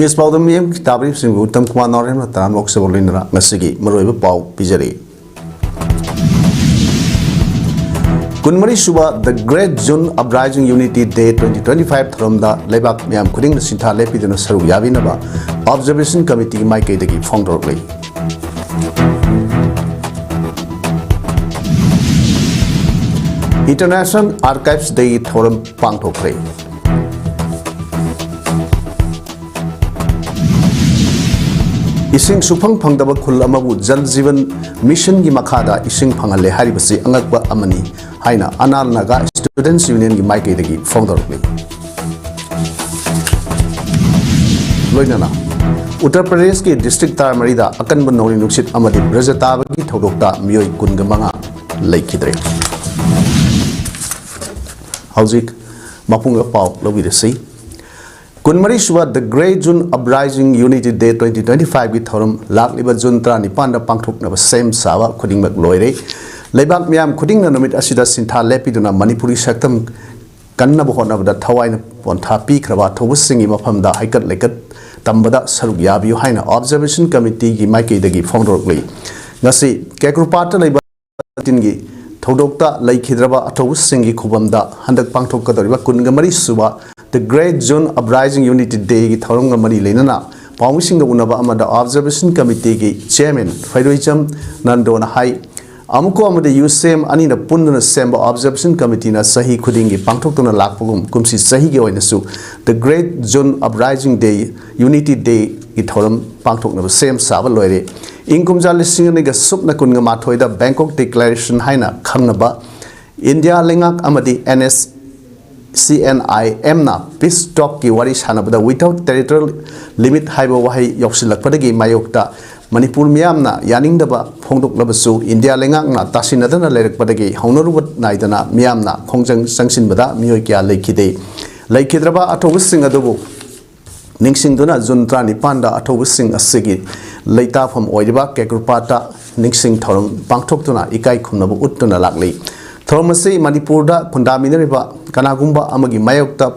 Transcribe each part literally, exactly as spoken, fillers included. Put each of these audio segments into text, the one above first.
ꯏꯁ ꯄꯥꯎꯗꯝ ꯃꯤꯌꯥꯝ ꯇꯥꯕꯤꯔꯤꯕꯁꯤꯡꯕꯨ ꯎꯇꯝ ꯀꯨꯃꯥꯔ ꯅꯥꯎꯔꯦꯝꯅ ꯇꯔꯥꯃꯔꯛ ꯁꯕ ꯂꯣꯏꯅꯅ ꯉꯁꯤꯒꯤ ꯃꯔꯨꯑꯣꯏꯕ ꯄꯥꯎ ꯄꯤꯖꯔꯤ꯫ ꯀꯨꯟꯃꯔꯤ ꯁꯨꯕ The Great June Uprising Unity Day twenty twenty-five ꯊꯧꯔꯝꯗ ꯂꯩꯕꯥꯛ ꯃꯤꯌꯥꯝ ꯈꯨꯗꯤꯡꯅ ꯁꯤꯟꯊꯥ ꯂꯦꯞꯄꯤꯗꯨꯅ ꯁꯔꯨꯛ ꯌꯥꯕꯤꯅꯕ Observation Committeeꯒꯤ ꯃꯥꯏꯀꯩꯗꯒꯤ ꯐꯣꯡꯗꯣꯔꯛꯂꯤ꯫ International Archives Day ꯊꯧꯔꯝ ꯄꯥꯡꯊꯣꯛꯈ꯭ꯔꯦ꯫ ꯏꯁꯤꯡ ꯁꯨꯐꯪ ꯐꯪꯗꯕ ꯈꯨꯜ ꯑꯃꯕꯨ ꯖꯜ ꯖꯤꯕꯟ ꯃꯤꯁꯟꯒꯤ ꯃꯈꯥꯗ ꯏꯁꯤꯡ ꯐꯪꯍꯜꯂꯦ ꯍꯥꯏꯔꯤꯕꯁꯤ ꯑꯉꯛꯄ ꯑꯃꯅꯤ ꯍꯥꯏꯅ ꯑꯅꯥꯜ ꯅꯥꯒꯥ ꯁ꯭ꯇꯨꯗꯦꯟꯠꯁ ꯌꯨꯅꯤꯌꯟꯒꯤ ꯃꯥꯏꯀꯩꯗꯒꯤ ꯐꯣꯡꯗꯣꯔꯛꯂꯤ꯫ ꯂꯣꯏꯅꯅ ꯎꯠꯇꯔ ꯄ꯭ꯔꯗꯦꯁꯀꯤ ꯗꯤꯁꯇ꯭ꯔꯤꯛ ꯇꯔꯥꯃꯔꯤꯗ ꯑꯀꯟꯕ ꯅꯣꯡꯂꯩ ꯅꯨꯡꯁꯤꯠ ꯑꯃꯗꯤ ꯕ꯭ꯔꯖ ꯇꯥꯕꯒꯤ ꯊꯧꯗꯣꯛꯇ ꯃꯤꯑꯣꯏ ꯀꯨꯟꯒ ꯃꯉꯥ ꯂꯩꯈꯤꯗ꯭ꯔꯦ꯫ ꯍꯧꯖꯤꯛ ꯃꯄꯨꯡ ꯑꯣꯏꯕ ꯄꯥꯎ ꯂꯧꯕꯤꯔꯁꯤ꯫ ꯀꯨꯟꯃꯔꯤ ꯁꯨꯕ The Great June Uprising Unity Day twenty twenty-fiveꯒꯤ ꯊꯧꯔꯝ ꯂꯥꯛꯂꯤꯕ ꯖꯨꯟ ꯇꯔꯥꯅꯤꯄꯥꯟꯗ ꯄꯥꯡꯊꯣꯛꯅꯕ ꯁꯦꯝ ꯁꯥꯕ ꯈꯨꯗꯤꯡꯃꯛ ꯂꯣꯏꯔꯦ꯫ ꯂꯩꯕꯥꯛ ꯃꯤꯌꯥꯝ ꯈꯨꯗꯤꯡꯅ ꯅꯨꯃꯤꯠ ꯑꯁꯤꯗ ꯁꯤꯟꯊꯥ ꯂꯦꯞꯄꯤꯗꯨꯅ ꯃꯅꯤꯄꯨꯔꯤ ꯁꯛꯇꯝ ꯀꯟꯅꯕ ꯍꯣꯠꯅꯕꯗ ꯊꯋꯥꯏꯅ ꯄꯣꯟꯊꯥ ꯄꯤꯈ꯭ꯔꯕ ꯑꯊꯧꯕꯁꯤꯡꯒꯤ ꯃꯐꯝꯗ ꯍꯩꯀꯠ ꯂꯩꯀꯠ ꯇꯝꯕꯗ ꯁꯔꯨꯛ ꯌꯥꯕꯤꯌꯨ ꯍꯥꯏꯅ Observation Committeeꯒꯤ ꯃꯥꯏꯀꯩꯗꯒꯤ ꯐꯣꯡꯗꯣꯔꯛꯂꯤ꯫ ꯉꯁꯤ ꯀꯦꯀ꯭ꯔꯨꯄꯥꯠꯇ ꯂꯩꯕ ꯇꯤꯟꯒꯤ ꯊꯧꯗꯣꯛꯇ ꯂꯩꯈꯤꯗ꯭ꯔꯕ ꯑꯊꯧꯕꯁꯤꯡꯒꯤ ꯈꯨꯕꯝꯗ ꯍꯟꯗꯛ ꯄꯥꯡꯊꯣꯛꯀꯗꯧꯔꯤꯕ ꯀꯨꯟꯒ ꯃꯔꯤ ꯁꯨꯕ The Great June Uprising Unity Dayꯒꯤ ꯊꯧꯔꯝꯒ ꯃꯔꯤ ꯂꯩꯅꯅ ꯄꯥꯎꯃꯤꯁꯤꯡꯒ ꯎꯅꯕ ꯑꯃꯗ Observation Committeeꯒꯤ Chairman ꯐꯩꯔꯣꯏꯆꯝ ꯅꯟꯗꯣꯅ ꯍꯥꯏ, ꯑꯃꯨꯀꯣ ꯑꯃꯗꯤ ꯌꯨꯁꯦꯝ ꯑꯅꯤꯅ ꯄꯨꯟꯗꯨꯅ ꯁꯦꯝꯕ Observation Committeeꯅ ꯆꯍꯤ ꯈꯨꯗꯤꯡꯒꯤ ꯄꯥꯡꯊꯣꯛꯇꯨꯅ ꯂꯥꯛꯄꯒꯨꯝ ꯀꯨꯝꯁꯤ ꯆꯍꯤꯒꯤ ꯑꯣꯏꯅꯁꯨ The Great June Uprising Day, Unity Dayꯒꯤ ꯊꯧꯔꯝ ꯄꯥꯡꯊꯣꯛꯅꯕ ꯁꯦꯝ ꯁꯥꯕ ꯂꯣꯏꯔꯦ꯫ ꯏꯪ ꯀꯨꯝꯖꯥ ꯂꯤꯁꯤꯡ ꯑꯅꯤꯒ ꯁꯨꯞꯅ ꯀꯨꯟꯒ ꯃꯥꯊꯣꯏꯗ Bangkok Declaration ꯍꯥꯏꯅ ꯈꯪꯅꯕ ꯏꯟꯗꯤꯌꯥ ꯂꯩꯉꯥꯛ ꯑꯃꯗꯤ NSCN-IMꯅ peace talkꯀꯤ ꯋꯥꯔꯤ ꯁꯥꯟꯅꯕꯗ without territorial limit ꯍꯥꯏꯕ ꯋꯥꯍꯩ ꯌꯥꯎꯁꯤꯜꯂꯛꯄꯗꯒꯤ ꯃꯥꯌꯣꯛꯇ ꯃꯅꯤꯄꯨꯔ ꯃꯤꯌꯥꯝꯅ ꯌꯥꯅꯤꯡꯗꯕ ꯐꯣꯡꯗꯣꯛꯂꯕꯁꯨ ꯏꯟꯗꯤꯌꯥ ꯂꯩꯉꯥꯛꯅ ꯇꯥꯁꯤꯟꯅꯗꯅ ꯂꯩꯔꯛꯄꯗꯒꯤ ꯍꯧꯅꯔꯨꯕ ꯅꯥꯏꯗꯅ ꯃꯤꯌꯥꯝꯅ ꯈꯣꯡꯖꯪ ꯆꯪꯁꯤꯟꯕꯗ ꯃꯤꯑꯣꯏ ꯀꯌꯥ ꯂꯩꯈꯤꯗꯦ꯫ ꯂꯩꯈꯤꯗ꯭ꯔꯕ ꯑꯊꯧꯕꯁꯤꯡ ꯑꯗꯨꯕꯨ ꯅꯤꯡꯁꯤꯡꯗꯨꯅ ꯖꯨꯟ ꯇꯔꯥꯅꯤꯄꯥꯟꯗ ꯑꯊꯧꯕꯁꯤꯡ ꯑꯁꯤꯒꯤ ꯂꯩꯇꯥꯐꯝ ꯑꯣꯏꯔꯤꯕ ꯀꯦꯀ꯭ꯔꯨꯄꯥꯠꯇ ꯅꯤꯡꯁꯤꯡ ꯊꯧꯔꯝ ꯄꯥꯡꯊꯣꯛꯇꯨꯅ ꯏꯀꯥꯏ ꯈꯨꯝꯅꯕ ꯎꯠꯇꯨꯅ ꯂꯥꯛꯂꯤ꯫ ꯊꯧꯔꯝ ꯑꯁꯤ ꯃꯅꯤꯄꯨꯔꯗ ꯈꯨꯟꯗꯥꯃꯤꯟꯅꯔꯤꯕ ꯀꯅꯥꯒꯨꯝꯕ ꯑꯃꯒꯤ ꯃꯥꯌꯣꯛꯇ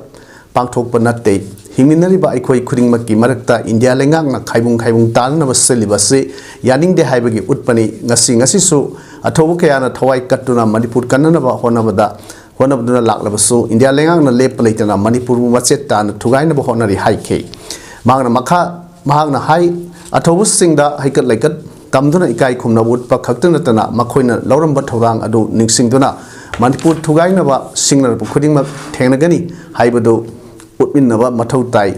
ꯄꯥꯡꯊꯣꯛꯄ ꯅꯠꯇꯦ꯫ ꯍꯤꯡꯃꯤꯟꯅꯔꯤꯕ ꯑꯩꯈꯣꯏ ꯈꯨꯗꯤꯡꯃꯛꯀꯤ ꯃꯔꯛꯇ ꯏꯟꯗꯤꯌꯥ ꯂꯩꯉꯥꯛꯅ ꯈꯥꯏꯕꯨꯡ ꯈꯥꯏꯕꯨꯡ ꯇꯥꯅꯅꯕ ꯁꯤꯜꯂꯤꯕ ꯑꯁꯤ ꯌꯥꯅꯤꯡꯗꯦ ꯍꯥꯏꯕꯒꯤ ꯎꯠꯄꯅꯤ꯫ ꯉꯁꯤ, ꯉꯁꯤꯁꯨ ꯑꯊꯧꯕ ꯀꯌꯥꯅ ꯊꯋꯥꯏ ꯀꯠꯇꯨꯅ ꯃꯅꯤꯄꯨꯔ ꯀꯟꯅꯅꯕ ꯍꯣꯠꯅꯕꯗ, ꯍꯣꯠꯅꯕꯗꯨꯅ ꯂꯥꯛꯂꯕꯁꯨ, ꯏꯟꯗꯤꯌꯥ ꯂꯩꯉꯥꯛꯅ ꯂꯦꯞꯄ ꯂꯩꯇꯅ ꯃꯅꯤꯄꯨꯔꯕꯨ ꯃꯆꯦꯠ ꯇꯥꯅ ꯊꯨꯒꯥꯏꯅꯕ ꯍꯣꯠꯅꯔꯤ ꯍꯥꯏꯈꯤ꯫ ꯃꯍꯥꯛꯅ ꯃꯈꯥ, ꯃꯍꯥꯛꯅ ꯍꯥꯏ, ꯑꯊꯧꯕꯁꯤꯡꯗ ꯍꯩꯀꯠ ꯂꯩꯀꯠ ꯇꯝꯗꯨꯅ ꯏꯀꯥꯏ ꯈꯨꯝꯅꯕ ꯎꯠꯄ ꯈꯛꯇ ꯅꯠꯇꯅ, ꯃꯈꯣꯏꯅ ꯂꯧꯔꯝꯕ ꯊꯧꯗꯥꯡ ꯑꯗꯨ ꯅꯤꯡꯁꯤꯡꯗꯨꯅ ꯃꯅꯤꯄꯨꯔ ꯊꯨꯒꯥꯏꯅꯕ ꯁꯤꯡꯅꯔꯛꯄ ꯈꯨꯗꯤꯡꯃꯛ ꯊꯦꯡꯅꯒꯅꯤ ꯍꯥꯏꯕꯗꯨ ꯎꯠꯃꯤꯟꯅꯕ ꯃꯊꯧ ꯇꯥꯏ꯫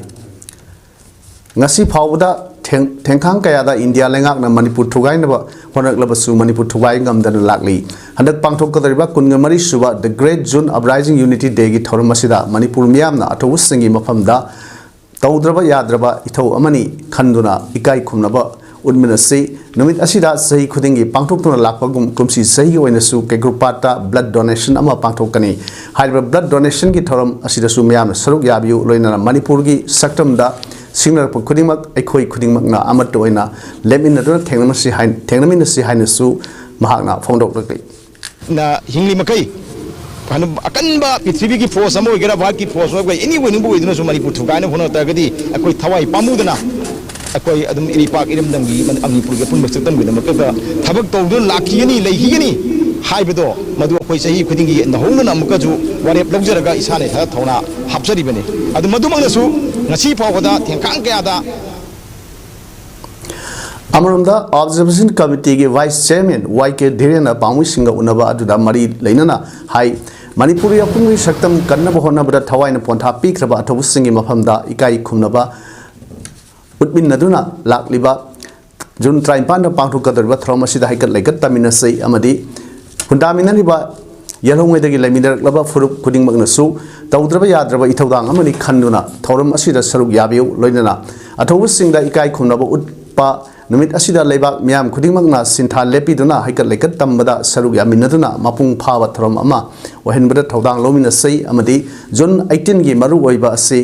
ꯉꯁꯤ ꯐꯥꯎꯕꯗ ꯊꯦꯡ-, ꯊꯦꯡꯈꯥꯡ ꯀꯌꯥꯗ ꯏꯟꯗꯤꯌꯥ ꯂꯩꯉꯥꯛꯅ ꯃꯅꯤꯄꯨꯔ ꯊꯨꯒꯥꯏꯅꯕ ꯍꯣꯠꯅꯔꯛꯂꯕꯁꯨ, ꯃꯅꯤꯄꯨꯔ ꯊꯨꯒꯥꯏ ꯉꯝꯗꯅ ꯂꯥꯛꯂꯤ꯫ ꯍꯟꯗꯛ ꯄꯥꯡꯊꯣꯛꯀꯗꯧꯔꯤꯕ ꯀꯨꯟꯒ ꯃꯔꯤ ꯁꯨꯕ The Great June Uprising Unity Day ꯒꯤ ꯊꯧꯔꯝ ꯑꯁꯤꯗ ꯃꯅꯤꯄꯨꯔ ꯃꯤꯌꯥꯝꯅ ꯑꯊꯧꯕꯁꯤꯡꯒꯤ ꯃꯐꯝꯗ ꯇꯧꯗ꯭ꯔꯕ ꯌꯥꯗ꯭ꯔꯕ ꯏꯊꯧ ꯑꯃꯅꯤ ꯈꯟꯗꯨꯅ ꯏꯀꯥꯏ ꯈꯨꯝꯅꯕ ꯎꯠꯃꯤꯟꯅꯁꯤ꯫ ꯅꯨꯃꯤꯠ ꯑꯁꯤꯗ ꯆꯍꯤ ꯈꯨꯗꯤꯡꯒꯤ ꯄꯥꯡꯊꯣꯛꯇꯨꯅ ꯂꯥꯛꯄꯒꯨꯝ, ꯀꯨꯝꯁꯤ ꯆꯍꯤꯒꯤ ꯑꯣꯏꯅꯁꯨ ꯀꯦꯒ꯭ꯔꯨꯄꯥꯠꯇ blood donation ꯑꯃ ꯄꯥꯡꯊꯣꯛꯀꯅꯤ꯫ ꯍꯥꯏꯔꯤꯕ blood donation ꯒꯤ ꯊꯧꯔꯝ ꯑꯁꯤꯗꯁꯨ ꯃꯤꯌꯥꯝꯅ ꯁꯔꯨꯛ ꯌꯥꯕꯤꯌꯨ, ꯂꯣꯏꯅꯅ ꯃꯅꯤꯄꯨꯔꯒꯤ ꯁꯛꯇꯝꯗ ꯁꯤꯡꯅꯔꯛꯄ ꯈꯨꯗꯤꯡꯃꯛ ꯑꯩꯈꯣꯏ ꯈꯨꯗꯤꯡꯃꯛꯅ ꯑꯃꯠꯇ ꯑꯣꯏꯅ ꯂꯦꯞꯃꯤꯟꯅꯗꯨꯅ ꯊꯦꯡꯅꯃꯁꯤ ꯍꯥꯏ-, ꯊꯦꯡꯅꯃꯤꯟꯅꯁꯤ ꯍꯥꯏꯅꯁꯨ ꯃꯍꯥꯛꯅ ꯐꯣꯡꯗꯣꯛꯂꯛꯂꯤ꯫ ꯅ ꯍꯤꯡꯂꯤ ꯃꯈꯩ, ꯐꯅ ꯑꯀꯟꯕ ꯄ꯭ꯔꯤꯊꯤꯕꯤꯒꯤ force ꯑꯃ ꯑꯣꯏꯒꯦꯔꯥ, ꯚꯥꯔꯠꯀꯤ force ꯑꯃ ꯑꯣꯏꯒꯦꯔꯥ, ꯑꯦꯅꯤ ꯑꯣꯏꯅꯤꯡꯕ ꯑꯣꯏꯗꯨꯅꯁꯨ ꯃꯅꯤꯄꯨꯔ ꯊꯨꯒꯥꯏꯅꯕ ꯍꯣꯠꯅꯔꯛꯇ꯭ꯔꯒꯗꯤ ꯑꯩꯈꯣꯏ ꯊꯋꯥꯏ ꯄꯥꯝꯃꯨꯗꯅ ꯑꯩꯈꯣꯏ ꯑꯗꯨꯝ ꯏꯔꯩꯄꯥꯛ ꯏꯔꯝꯗꯝꯒꯤ ꯃꯅꯤꯄꯨꯔꯒꯤ ꯑꯄꯨꯟꯕ ꯁꯛꯇꯝꯒꯤꯗꯃꯛꯇ ꯊꯕꯛ ꯇꯧꯗꯨꯅ ꯂꯥꯛꯈꯤꯒꯅꯤ, ꯂꯩꯈꯤꯒꯅꯤ ꯍꯥꯏꯕꯗꯣ, ꯃꯗꯨ ꯑꯩꯈꯣꯏ ꯆꯍꯤ ꯈꯨꯗꯤꯡꯒꯤ ꯅꯧꯍꯧꯅꯅ ꯑꯃꯨꯛꯀꯁꯨ ꯋꯥꯔꯦꯞ ꯂꯧꯖꯔꯒ ꯏꯁꯥꯅ ꯏꯁꯥꯗ ꯊꯧꯅꯥ ꯍꯥꯞꯆꯔꯤꯕꯅꯤ꯫ ꯑꯗꯨ ꯃꯗꯨꯃꯛꯅꯁꯨ ꯉꯁꯤ ꯐꯥꯎꯕꯗ ꯊꯦꯡꯈꯥꯡ ꯀꯌꯥꯗ ꯑꯃꯔꯣꯝꯗ, Observation Committee ꯒꯤ Vice Chairman ꯋꯥꯏ ꯀꯦ ꯙꯤꯔꯦꯟꯅ ꯄꯥꯎꯃꯤꯁꯤꯡꯒ ꯎꯅꯕ ꯑꯗꯨꯗ ꯃꯔꯤ ꯂꯩꯅꯅ ꯍꯥꯏ, ꯃꯅꯤꯄꯨꯔꯒꯤ ꯑꯄꯨꯟꯕꯒꯤ ꯁꯛꯇꯝ ꯀꯟꯅꯕ ꯍꯣꯠꯅꯕꯗ ꯊꯋꯥꯏꯅ ꯄꯣꯟꯊꯥ ꯄꯤꯈ꯭ꯔꯕ ꯑꯊꯧꯕꯁꯤꯡꯒꯤ ꯃꯐꯝꯗ ꯏꯀꯥꯏ ꯈꯨꯝꯅꯕ ꯎꯠꯃꯤꯟꯅꯗꯨꯅ ꯂꯥꯛꯂꯤꯕ ꯖꯨꯟ ꯇꯔꯥꯅꯤꯄꯥꯟꯗ ꯄꯥꯡꯊꯣꯛꯀꯗꯧꯔꯤꯕ ꯊꯧꯔꯝ ꯑꯁꯤꯗ ꯍꯩꯀꯠ ꯂꯩꯀꯠ ꯇꯝꯃꯤꯟꯅꯁꯤ ꯑꯃꯗꯤ ꯈꯨꯟꯗꯥꯃꯤꯟꯅꯔꯤꯕ ꯌꯦꯜꯍꯧꯉꯩꯗꯒꯤ ꯂꯩꯃꯤꯟꯅꯔꯛꯂꯕ ꯐꯨꯔꯨꯞ ꯈꯨꯗꯤꯡꯃꯛꯅꯁꯨ ꯇꯧꯗ꯭ꯔꯕ ꯌꯥꯗ꯭ꯔꯕ ꯏꯊꯧꯗꯥꯡ ꯑꯃꯅꯤ ꯈꯟꯗꯨꯅ ꯊꯧꯔꯝ ꯑꯁꯤꯗ ꯁꯔꯨꯛ ꯌꯥꯕꯤꯌꯨ, ꯂꯣꯏꯅꯅ ꯑꯊꯧꯕꯁꯤꯡꯗ ꯏꯀꯥꯏ ꯈꯨꯝꯅꯕ ꯎꯠꯄ ꯅꯨꯃꯤꯠ ꯑꯁꯤꯗ ꯂꯩꯕꯥꯛ ꯃꯤꯌꯥꯝ ꯈꯨꯗꯤꯡꯃꯛꯅ ꯁꯤꯟꯊꯥ ꯂꯦꯞꯄꯤꯗꯨꯅ ꯍꯩꯀꯠ ꯂꯩꯀꯠ ꯇꯝꯕꯗ ꯁꯔꯨꯛ ꯌꯥꯃꯤꯟꯅꯗꯨꯅ ꯃꯄꯨꯡ ꯐꯥꯕ ꯊꯧꯔꯝ ꯑꯃ ꯑꯣꯏꯍꯟꯕꯗ ꯊꯧꯗꯥꯡ ꯂꯧꯃꯤꯟꯅꯁꯤ ꯑꯃꯗꯤ ꯖꯨꯟ eighteenꯒꯤ ꯃꯔꯨꯑꯣꯏꯕ ꯑꯁꯤ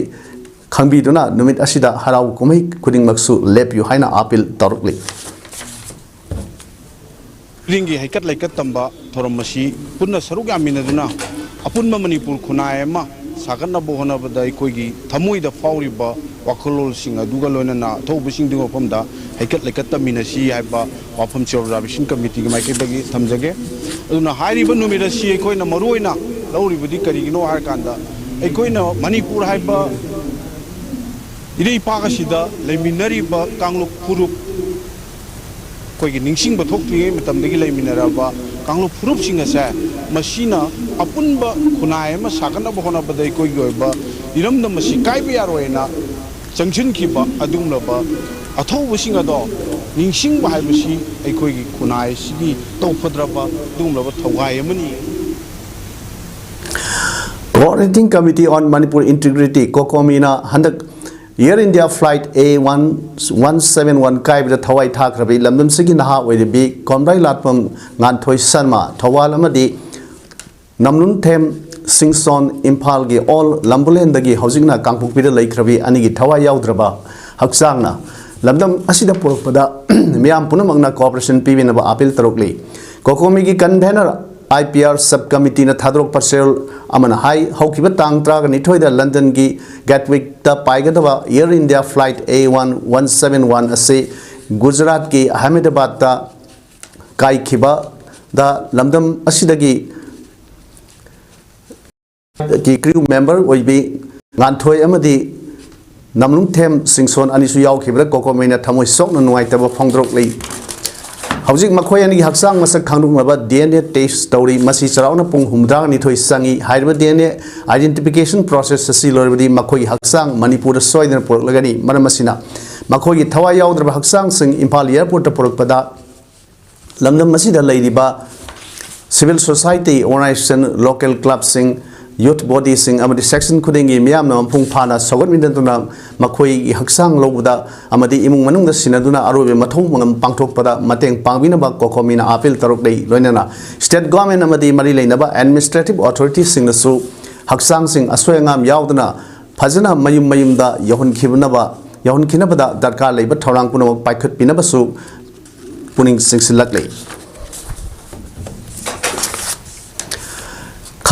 ꯈꯪꯕꯤꯗꯨꯅ ꯅꯨꯃꯤꯠ ꯑꯁꯤꯗ ꯍꯔꯥꯎ ꯀꯨꯝꯍꯩ ꯈꯨꯗꯤꯡꯃꯛꯁꯨ ꯂꯦꯞꯄꯤꯌꯨ ꯍꯥꯏꯅ ꯑꯥꯄꯤꯜ ꯇꯧꯔꯛꯂꯤ꯫ ꯈꯨꯗꯤꯡꯒꯤ ꯍꯩꯀꯠ ꯂꯩꯀꯠ ꯇꯝꯕ ꯊꯧꯔꯝ ꯑꯁꯤ ꯄꯨꯟꯅ ꯁꯔꯨꯛ ꯌꯥꯃꯤꯟꯅꯗꯨꯅ ꯑꯄꯨꯟꯕ ꯃꯅꯤꯄꯨꯔ ꯈꯨꯟꯅꯥꯏ ꯑꯃ ꯁꯥꯒꯠꯅꯕ ꯍꯣꯠꯅꯕꯗ ꯑꯩꯈꯣꯏꯒꯤ ꯊꯃꯣꯏꯗ ꯐꯥꯎꯔꯤꯕ ꯋꯥꯈꯜꯂꯣꯟꯁꯤꯡ ꯑꯗꯨꯒ ꯂꯣꯏꯅꯅ ꯑꯊꯧꯕꯁꯤꯡꯗꯨꯒꯤ ꯃꯐꯝꯗ ꯍꯩꯀꯠ ꯂꯩꯀꯠ ꯇꯝꯃꯤꯟꯅꯁꯤ ꯍꯥꯏꯕ ꯋꯥꯐꯝꯁꯤ ꯑꯣꯕꯖꯥꯔꯕꯦꯁꯟ ꯀꯃꯤꯇꯤꯒꯤ ꯃꯥꯏꯀꯩꯗꯒꯤ ꯊꯝꯖꯒꯦ꯫ ꯑꯗꯨꯅ ꯍꯥꯏꯔꯤꯕ ꯅꯨꯃꯤꯠ ꯑꯁꯤ ꯑꯩꯈꯣꯏꯅ ꯃꯔꯨꯑꯣꯏꯅ ꯂꯧꯔꯤꯕꯗꯤ ꯀꯔꯤꯒꯤꯅꯣ ꯍꯥꯏꯔꯀꯥꯟꯗ, ꯑꯩꯈꯣꯏꯅ ꯃꯅꯤꯄꯨꯔ ꯍꯥꯏꯕ ꯏꯔꯩꯄꯥꯛ ꯑꯁꯤꯗ ꯂꯩꯃꯤꯟꯅꯔꯤꯕ ꯀꯥꯡꯂꯨꯞ ꯐꯨꯔꯨꯞ, ꯑꯩꯈꯣꯏꯒꯤ ꯅꯤꯡꯁꯤꯡꯕ ꯊꯣꯛꯇ꯭ꯔꯤꯉꯩ ꯃꯇꯝꯗꯒꯤ ꯂꯩꯃꯤꯟꯅꯔꯕ ꯀꯥꯡꯂꯨꯞ ꯐꯨꯔꯨꯞꯁꯤꯡ ꯑꯁꯦ, ꯃꯁꯤꯅ ꯑꯄꯨꯟꯕ ꯈꯨꯟꯅꯥꯏ ꯑꯃ ꯁꯥꯒꯠꯅꯕ ꯍꯣꯠꯅꯕꯗ ꯑꯩꯈꯣꯏꯒꯤ ꯑꯣꯏꯕ ꯏꯔꯝꯗꯝ ꯑꯁꯤ ꯀꯥꯏꯕ ꯌꯥꯔꯣꯏꯅ ꯆꯪꯁꯤꯟꯈꯤꯕ ꯑꯗꯨꯒꯨꯝꯂꯕ ꯑꯊꯧꯕꯁꯤꯡ ꯑꯗꯣ ꯅꯤꯡꯁꯤꯡꯕ ꯍꯥꯏꯕꯁꯤ ꯑꯩꯈꯣꯏꯒꯤ ꯈꯨꯟꯅꯥꯏ ꯑꯁꯤꯒꯤ ꯇꯧꯐꯗ꯭ꯔꯕ ꯑꯗꯨꯒꯨꯝꯂꯕ ꯊꯧꯒꯥꯏ ꯑꯃꯅꯤ꯫ Coordinating Committee on Manipur Integrity, ꯀꯣꯀꯣꯃꯤꯅ ꯍꯟꯗꯛ Air India Flight A one one seven one ꯀꯥꯏꯕꯗ ꯊꯋꯥꯏ ꯊꯥꯈ꯭ꯔꯕꯤ ꯂꯝꯗꯝꯁꯤꯒꯤ ꯅꯍꯥ ꯑꯣꯏꯔꯤꯕꯤ ꯀꯣꯝꯕ꯭ꯔꯥꯏ ꯂꯥꯠꯄꯝ ꯉꯥꯟꯊꯣꯏ ꯁꯔꯃ, ꯊꯧꯕꯥꯜ ꯑꯃꯗꯤ ꯅꯝꯂꯨꯡꯊꯦꯝ ꯁꯤꯡꯁꯣꯟ, ꯏꯝꯐꯥꯜꯒꯤ ꯑꯣꯜ ꯂꯝꯕꯨꯂꯦꯟꯗꯒꯤ ꯍꯧꯖꯤꯛꯅ ꯀꯥꯡꯄꯣꯛꯄꯤꯗ ꯂꯩꯈ꯭ꯔꯕꯤ ꯑꯅꯤꯒꯤ ꯊꯋꯥꯏ ꯌꯥꯎꯗ꯭ꯔꯕ ꯍꯛꯆꯥꯡꯅ ꯂꯝꯗꯝ ꯑꯁꯤꯗ ꯄꯨꯔꯛꯄꯗ ꯃꯤꯌꯥꯝ ꯄꯨꯝꯅꯃꯛꯅ cooperation ꯄꯤꯕꯤꯅꯕ appeal ꯇꯧꯔꯛꯂꯤ꯫ ꯀꯣꯀꯣꯃꯤꯒꯤ convener I P R sub committeeꯅ ꯊꯥꯗꯣꯔꯛꯄ ꯆꯦꯔꯣꯜ ꯑꯃꯅ ꯍꯥꯏ, ꯍꯧꯈꯤꯕ ꯇꯥꯡ ꯇꯔꯥꯅꯤꯊꯣꯏꯗ ꯂꯟꯗꯟꯒꯤ ꯒꯦꯠꯋꯤꯛꯇ ꯄꯥꯏꯒꯗꯕ Air India Flight A one one seven one ꯑꯁꯤ ꯒꯨꯖꯔꯥꯠꯀꯤ ꯑꯍꯃꯦꯗꯕꯥꯗꯇ ꯀꯥꯏꯈꯤꯕꯗ ꯂꯝꯗꯝ ꯑꯁꯤꯗꯒꯤ ꯀꯤ crew member ꯑꯣꯏꯕꯤ ꯉꯥꯟꯊꯣꯏ ꯑꯃꯗꯤ ꯅꯝꯂꯨꯡꯊꯦꯝ ꯁꯤꯡꯁꯣꯟ ꯑꯅꯤꯁꯨ ꯌꯥꯎꯈꯤꯕꯗ ꯀꯣꯀꯣꯃꯤꯅ ꯊꯃꯣꯏ ꯁꯣꯛꯅ ꯅꯨꯡꯉꯥꯏꯇꯕ ꯐꯣꯡꯗꯣꯔꯛꯂꯤ꯫ ꯍꯧꯖꯤꯛ ꯃꯈꯣꯏ ꯑꯅꯤꯒꯤ ꯍꯛꯆꯥꯡ ꯃꯁꯛ ꯈꯪꯗꯣꯛꯅꯕ D N A test ꯇꯧꯔꯤ꯫ ꯃꯁꯤ ꯆꯥꯎꯔꯥꯛꯅ ꯄꯨꯡ ꯍꯨꯝꯐꯨꯇꯔꯥꯅꯤꯊꯣꯏ ꯆꯪꯏ꯫ ꯍꯥꯏꯔꯤꯕ D N A identification process ꯑꯁꯤ ꯂꯣꯏꯔꯕꯗꯤ ꯃꯈꯣꯏꯒꯤ ꯍꯛꯆꯥꯡ ꯃꯅꯤꯄꯨꯔꯗ ꯁꯣꯏꯗꯅ ꯄꯨꯔꯛꯂꯒꯅꯤ꯫ ꯃꯔꯝ ꯑꯁꯤꯅ ꯃꯈꯣꯏꯒꯤ ꯊꯋꯥꯏ ꯌꯥꯎꯗ꯭ꯔꯕ ꯍꯛꯆꯥꯡꯁꯤꯡ ꯏꯝꯐꯥꯜ airportꯇ ꯄꯨꯔꯛꯄꯗ ꯂꯝꯗꯝ ꯑꯁꯤꯗ ꯂꯩꯔꯤꯕ civil society organization, local clubꯁꯤꯡ, youth bodyꯁꯤꯡ ꯑꯃꯗꯤ section ꯈꯨꯗꯤꯡꯒꯤ ꯃꯤꯌꯥꯝꯅ ꯃꯄꯨꯡ ꯐꯥꯅ ꯁꯧꯒꯠꯃꯤꯟꯅꯗꯨꯅ ꯃꯈꯣꯏꯒꯤ ꯍꯛꯆꯥꯡ ꯂꯧꯕꯗ ꯑꯃꯗꯤ ꯏꯃꯨꯡ ꯃꯅꯨꯡꯗ ꯁꯤꯟꯅꯗꯨꯅ ꯑꯔꯣꯏꯕ ꯃꯊꯧ ꯃꯉꯝ ꯄꯥꯡꯊꯣꯛꯄꯗ ꯃꯇꯦꯡ ꯄꯥꯡꯕꯤꯅꯕ ꯀꯣꯀꯣꯃꯤꯅ appeal ꯇꯧꯔꯛꯂꯤ꯫ ꯂꯣꯏꯅꯅ state government ꯑꯃꯗꯤ ꯃꯔꯤ ꯂꯩꯅꯕ administrative authorityꯁꯤꯡꯅꯁꯨ ꯍꯛꯆꯥꯡꯁꯤꯡ ꯑꯁꯣꯏ ꯑꯉꯥꯝ ꯌꯥꯎꯗꯅ ꯐꯖꯅ ꯃꯌꯨꯝ ꯃꯌꯨꯝꯗ ꯌꯧꯍꯟꯈꯤꯕꯅꯕ, ꯌꯧꯍꯟꯈꯤꯅꯕꯗ ꯗꯔꯀꯥꯔ ꯂꯩꯕ ꯊꯧꯔꯥꯡ ꯄꯨꯝꯅꯃꯛ ꯄꯥꯏꯈꯠꯄꯤꯅꯕꯁꯨ ꯄꯨꯛꯅꯤꯡ ꯆꯤꯡꯁꯤꯜꯂꯛꯂꯤ꯫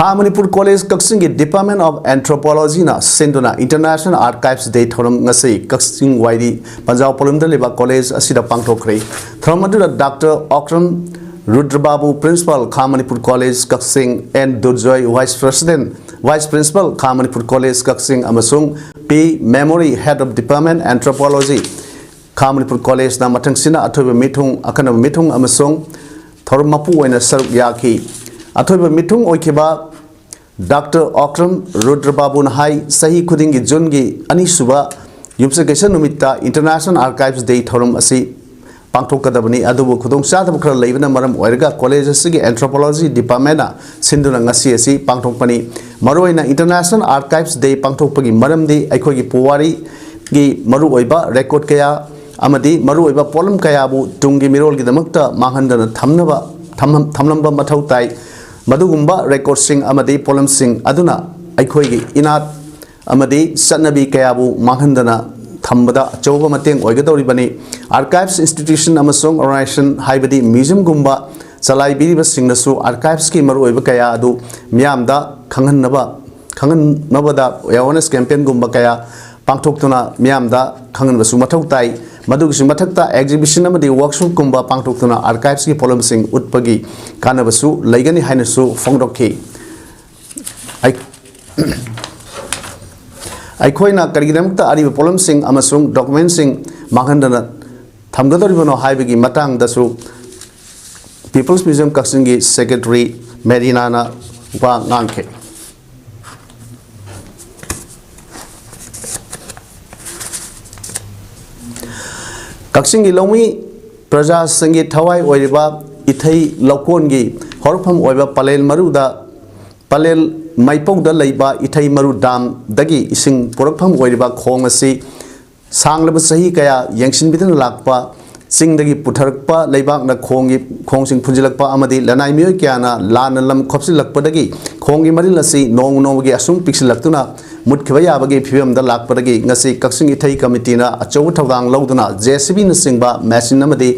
ꯈꯥ ꯃꯅꯤꯄꯨꯔ ꯀꯣꯂꯦꯖ ꯀꯛꯆꯤꯡꯒꯤ Department of Anthropology ꯅ ꯁꯤꯟꯗꯨꯅ International Archives Day ꯊꯧꯔꯝ ꯉꯁꯤ ꯀꯛꯆꯤꯡ ꯋꯥꯏꯔꯤ ꯄꯟꯖꯥꯎ ꯄꯣꯂꯨꯝꯗ ꯂꯩꯕ ꯀꯣꯂꯦꯖ ꯑꯁꯤꯗ ꯄꯥꯡꯊꯣꯛꯈ꯭ꯔꯦ꯫ ꯊꯧꯔꯝ ꯑꯗꯨꯗ doctor Okram Rudrababu, Principal, Kha Manipur college Kakching, N Durjoy, Vice President, Vice Principal, Kha Manipur college Kakching, ꯑꯃꯁꯨꯡ P Memory, Head of Department, Anthropology, ꯈꯥ ꯃꯅꯤꯄꯨꯔ ꯀꯣꯂꯦꯖꯅ ꯃꯊꯪꯁꯤꯅ ꯑꯊꯣꯏꯕ ꯃꯤꯊꯨꯡ, ꯑꯈꯟꯅꯕ ꯃꯤꯊꯨꯡ ꯑꯃꯁꯨꯡ ꯊꯧꯔꯝ ꯃꯄꯨ ꯑꯣꯏꯅ ꯁꯔꯨꯛ ꯌꯥꯈꯤ꯫ ꯑꯊꯣꯏꯕ ꯃꯤꯊꯨꯡ ꯑꯣꯏꯈꯤꯕ ꯗꯥꯛꯇꯔ ꯑꯣꯀ꯭ꯔꯝ ꯔꯨꯗ꯭ꯔꯕꯥꯕꯨꯅ ꯍꯥꯏ, ꯆꯍꯤ ꯈꯨꯗꯤꯡꯒꯤ ꯖꯨꯟꯒꯤ ꯑꯅꯤꯁꯨꯕ ꯌꯨꯝꯁꯀꯩꯁ ꯅꯨꯃꯤꯠꯇ International Archives Day ꯊꯧꯔꯝ ꯑꯁꯤ ꯄꯥꯡꯊꯣꯛꯀꯗꯕꯅꯤ꯫ ꯑꯗꯨꯕꯨ ꯈꯨꯗꯣꯡꯆꯥꯗꯕ ꯈꯔ ꯂꯩꯕꯅ ꯃꯔꯝ ꯑꯣꯏꯔꯒ ꯀꯣꯂꯦꯖ ꯑꯁꯤꯒꯤ Anthropology Department ꯅ ꯁꯤꯟꯗꯨꯅ ꯉꯁꯤ ꯑꯁꯤ ꯄꯥꯡꯊꯣꯛꯄꯅꯤ꯫ ꯃꯔꯨꯑꯣꯏꯅ International Archives Day ꯄꯥꯡꯊꯣꯛꯄꯒꯤ ꯃꯔꯝꯗꯤ ꯑꯩꯈꯣꯏꯒꯤ ꯄꯨꯋꯥꯔꯤꯒꯤ ꯃꯔꯨꯑꯣꯏꯕ record ꯀꯌꯥ ꯑꯃꯗꯤ ꯃꯔꯨꯑꯣꯏꯕ ꯄꯣꯠꯂꯝ ꯀꯌꯥꯕꯨ ꯇꯨꯡꯒꯤ ꯃꯤꯔꯣꯜꯒꯤꯗꯃꯛꯇ ꯃꯥꯡꯍꯟꯗꯅ ꯊꯝꯅꯕ, ꯊꯝꯂꯝ-, ꯊꯝꯂꯝꯕ ꯃꯊꯧ ꯇꯥꯏ꯫ ꯃꯗꯨꯒꯨꯝꯕ record ꯁꯤꯡ ꯑꯃꯗꯤ ꯄꯣꯠꯂꯝꯁꯤꯡ ꯑꯗꯨꯅ ꯑꯩꯈꯣꯏꯒꯤ ꯏꯅꯥꯠ ꯑꯃꯗꯤ ꯆꯠꯅꯕꯤ ꯀꯌꯥꯕꯨ ꯃꯥꯡꯍꯟꯗꯅ ꯊꯝꯕꯗ ꯑꯆꯧꯕ ꯃꯇꯦꯡ ꯑꯣꯏꯒꯗꯧꯔꯤꯕꯅꯤ꯫ Archives institution ꯑꯃꯁꯨꯡ organization, ꯍꯥꯏꯕꯗꯤ museum ꯒꯨꯝꯕ ꯆꯂꯥꯏꯕꯤꯔꯤꯕꯁꯤꯡꯅꯁꯨ archives ꯀꯤ ꯃꯔꯨꯑꯣꯏꯕ ꯀꯌꯥ ꯑꯗꯨ ꯃꯤꯌꯥꯝꯗ ꯈꯪꯍꯟꯅꯕ, ꯈꯪꯍꯟꯅꯕꯗ awareness campaign ꯒꯨꯝꯕ ꯀꯌꯥ ꯄꯥꯡꯊꯣꯛꯇꯨꯅ ꯃꯤꯌꯥꯝꯗ ꯈꯪꯍꯟꯕꯁꯨ ꯃꯊꯧ ꯇꯥꯏ꯫ ꯃꯗꯨꯒꯤꯁꯨ ꯃꯊꯛꯇ exhibition ꯑꯃꯗꯤ workshop ꯀꯨꯝꯕ ꯄꯥꯡꯊꯣꯛꯇꯨꯅ archives ꯀꯤ ꯄꯣꯠꯂꯝꯁꯤꯡ ꯎꯠꯄꯒꯤ ꯀꯥꯟꯅꯕꯁꯨ ꯂꯩꯒꯅꯤ ꯍꯥꯏꯅꯁꯨ ꯐꯣꯡꯗꯣꯛꯈꯤ꯫ ꯑꯩ-, ꯑꯩꯈꯣꯏꯅ ꯀꯔꯤꯒꯤꯗꯃꯛꯇ ꯑꯔꯤꯕ ꯄꯣꯠꯂꯝꯁꯤꯡ ꯑꯃꯁꯨꯡ document ꯁꯤꯡ ꯃꯥꯡꯍꯟꯗꯅ ꯊꯝꯒꯗꯧꯔꯤꯕꯅꯣ ꯍꯥꯏꯕꯒꯤ ꯃꯇꯥꯡꯗꯁꯨ People's Museum ꯀꯛꯆꯤꯡꯒꯤ secretary ꯃꯦꯔꯤꯅꯥꯅ ꯋꯥ ꯉꯥꯡꯈꯤ꯫ ꯀꯛꯆꯤꯡꯒꯤ ꯂꯧꯃꯤ ꯄ꯭ꯔꯖꯥꯁꯤꯡꯒꯤ ꯊꯋꯥꯏ ꯑꯣꯏꯔꯤꯕ ꯏꯊꯩ ꯂꯧꯀꯣꯟꯒꯤ ꯍꯧꯔꯛꯐꯝ ꯑꯣꯏꯕ ꯄꯂꯦꯜ ꯃꯔꯨꯗ, ꯄꯂꯦꯜ ꯃꯩꯄꯧꯗ ꯂꯩꯕ ꯏꯊꯩ ꯃꯔꯨ dam ꯗꯒꯤ ꯏꯁꯤꯡ ꯄꯨꯔꯛꯐꯝ ꯑꯣꯏꯔꯤꯕ ꯈꯣꯡ ꯑꯁꯤ ꯁꯥꯡꯂꯕ ꯆꯍꯤ ꯀꯌꯥ ꯌꯦꯡꯁꯤꯟꯕꯤꯗꯨꯅ ꯂꯥꯛꯄ, ꯆꯤꯡꯗꯒꯤ ꯄꯨꯊꯔꯛꯄ ꯂꯩꯕꯥꯛꯅ ꯈꯣꯡꯒꯤ, ꯈꯣꯡꯁꯤꯡ ꯐꯨꯟꯖꯤꯜꯂꯛꯄ ꯑꯃꯗꯤ ꯂꯅꯥꯏ ꯃꯤꯑꯣꯏ ꯀꯌꯥꯅ ꯂꯥꯟꯅ ꯂꯝ ꯈꯣꯞꯆꯤꯜꯂꯛꯄꯗꯒꯤ ꯈꯣꯡꯒꯤ ꯃꯔꯤꯜ ꯑꯁꯤ ꯅꯣꯡꯃ ꯅꯣꯡꯃꯒꯤ ꯑꯁꯨꯝ ꯄꯤꯛꯁꯤꯜꯂꯛꯇꯨꯅ ꯃꯨꯠꯈꯤꯕ ꯌꯥꯕꯒꯤ ꯐꯤꯕꯝꯗ ꯂꯥꯛꯄꯗꯒꯤ ꯉꯁꯤ ꯀꯛꯆꯤꯡ ꯏꯊꯩ ꯀꯃꯤꯇꯤꯅ ꯑꯆꯧꯕ ꯊꯧꯗꯥꯡ ꯂꯧꯗꯨꯅ J C B ꯅꯆꯤꯡꯕ machine ꯑꯃꯗꯤ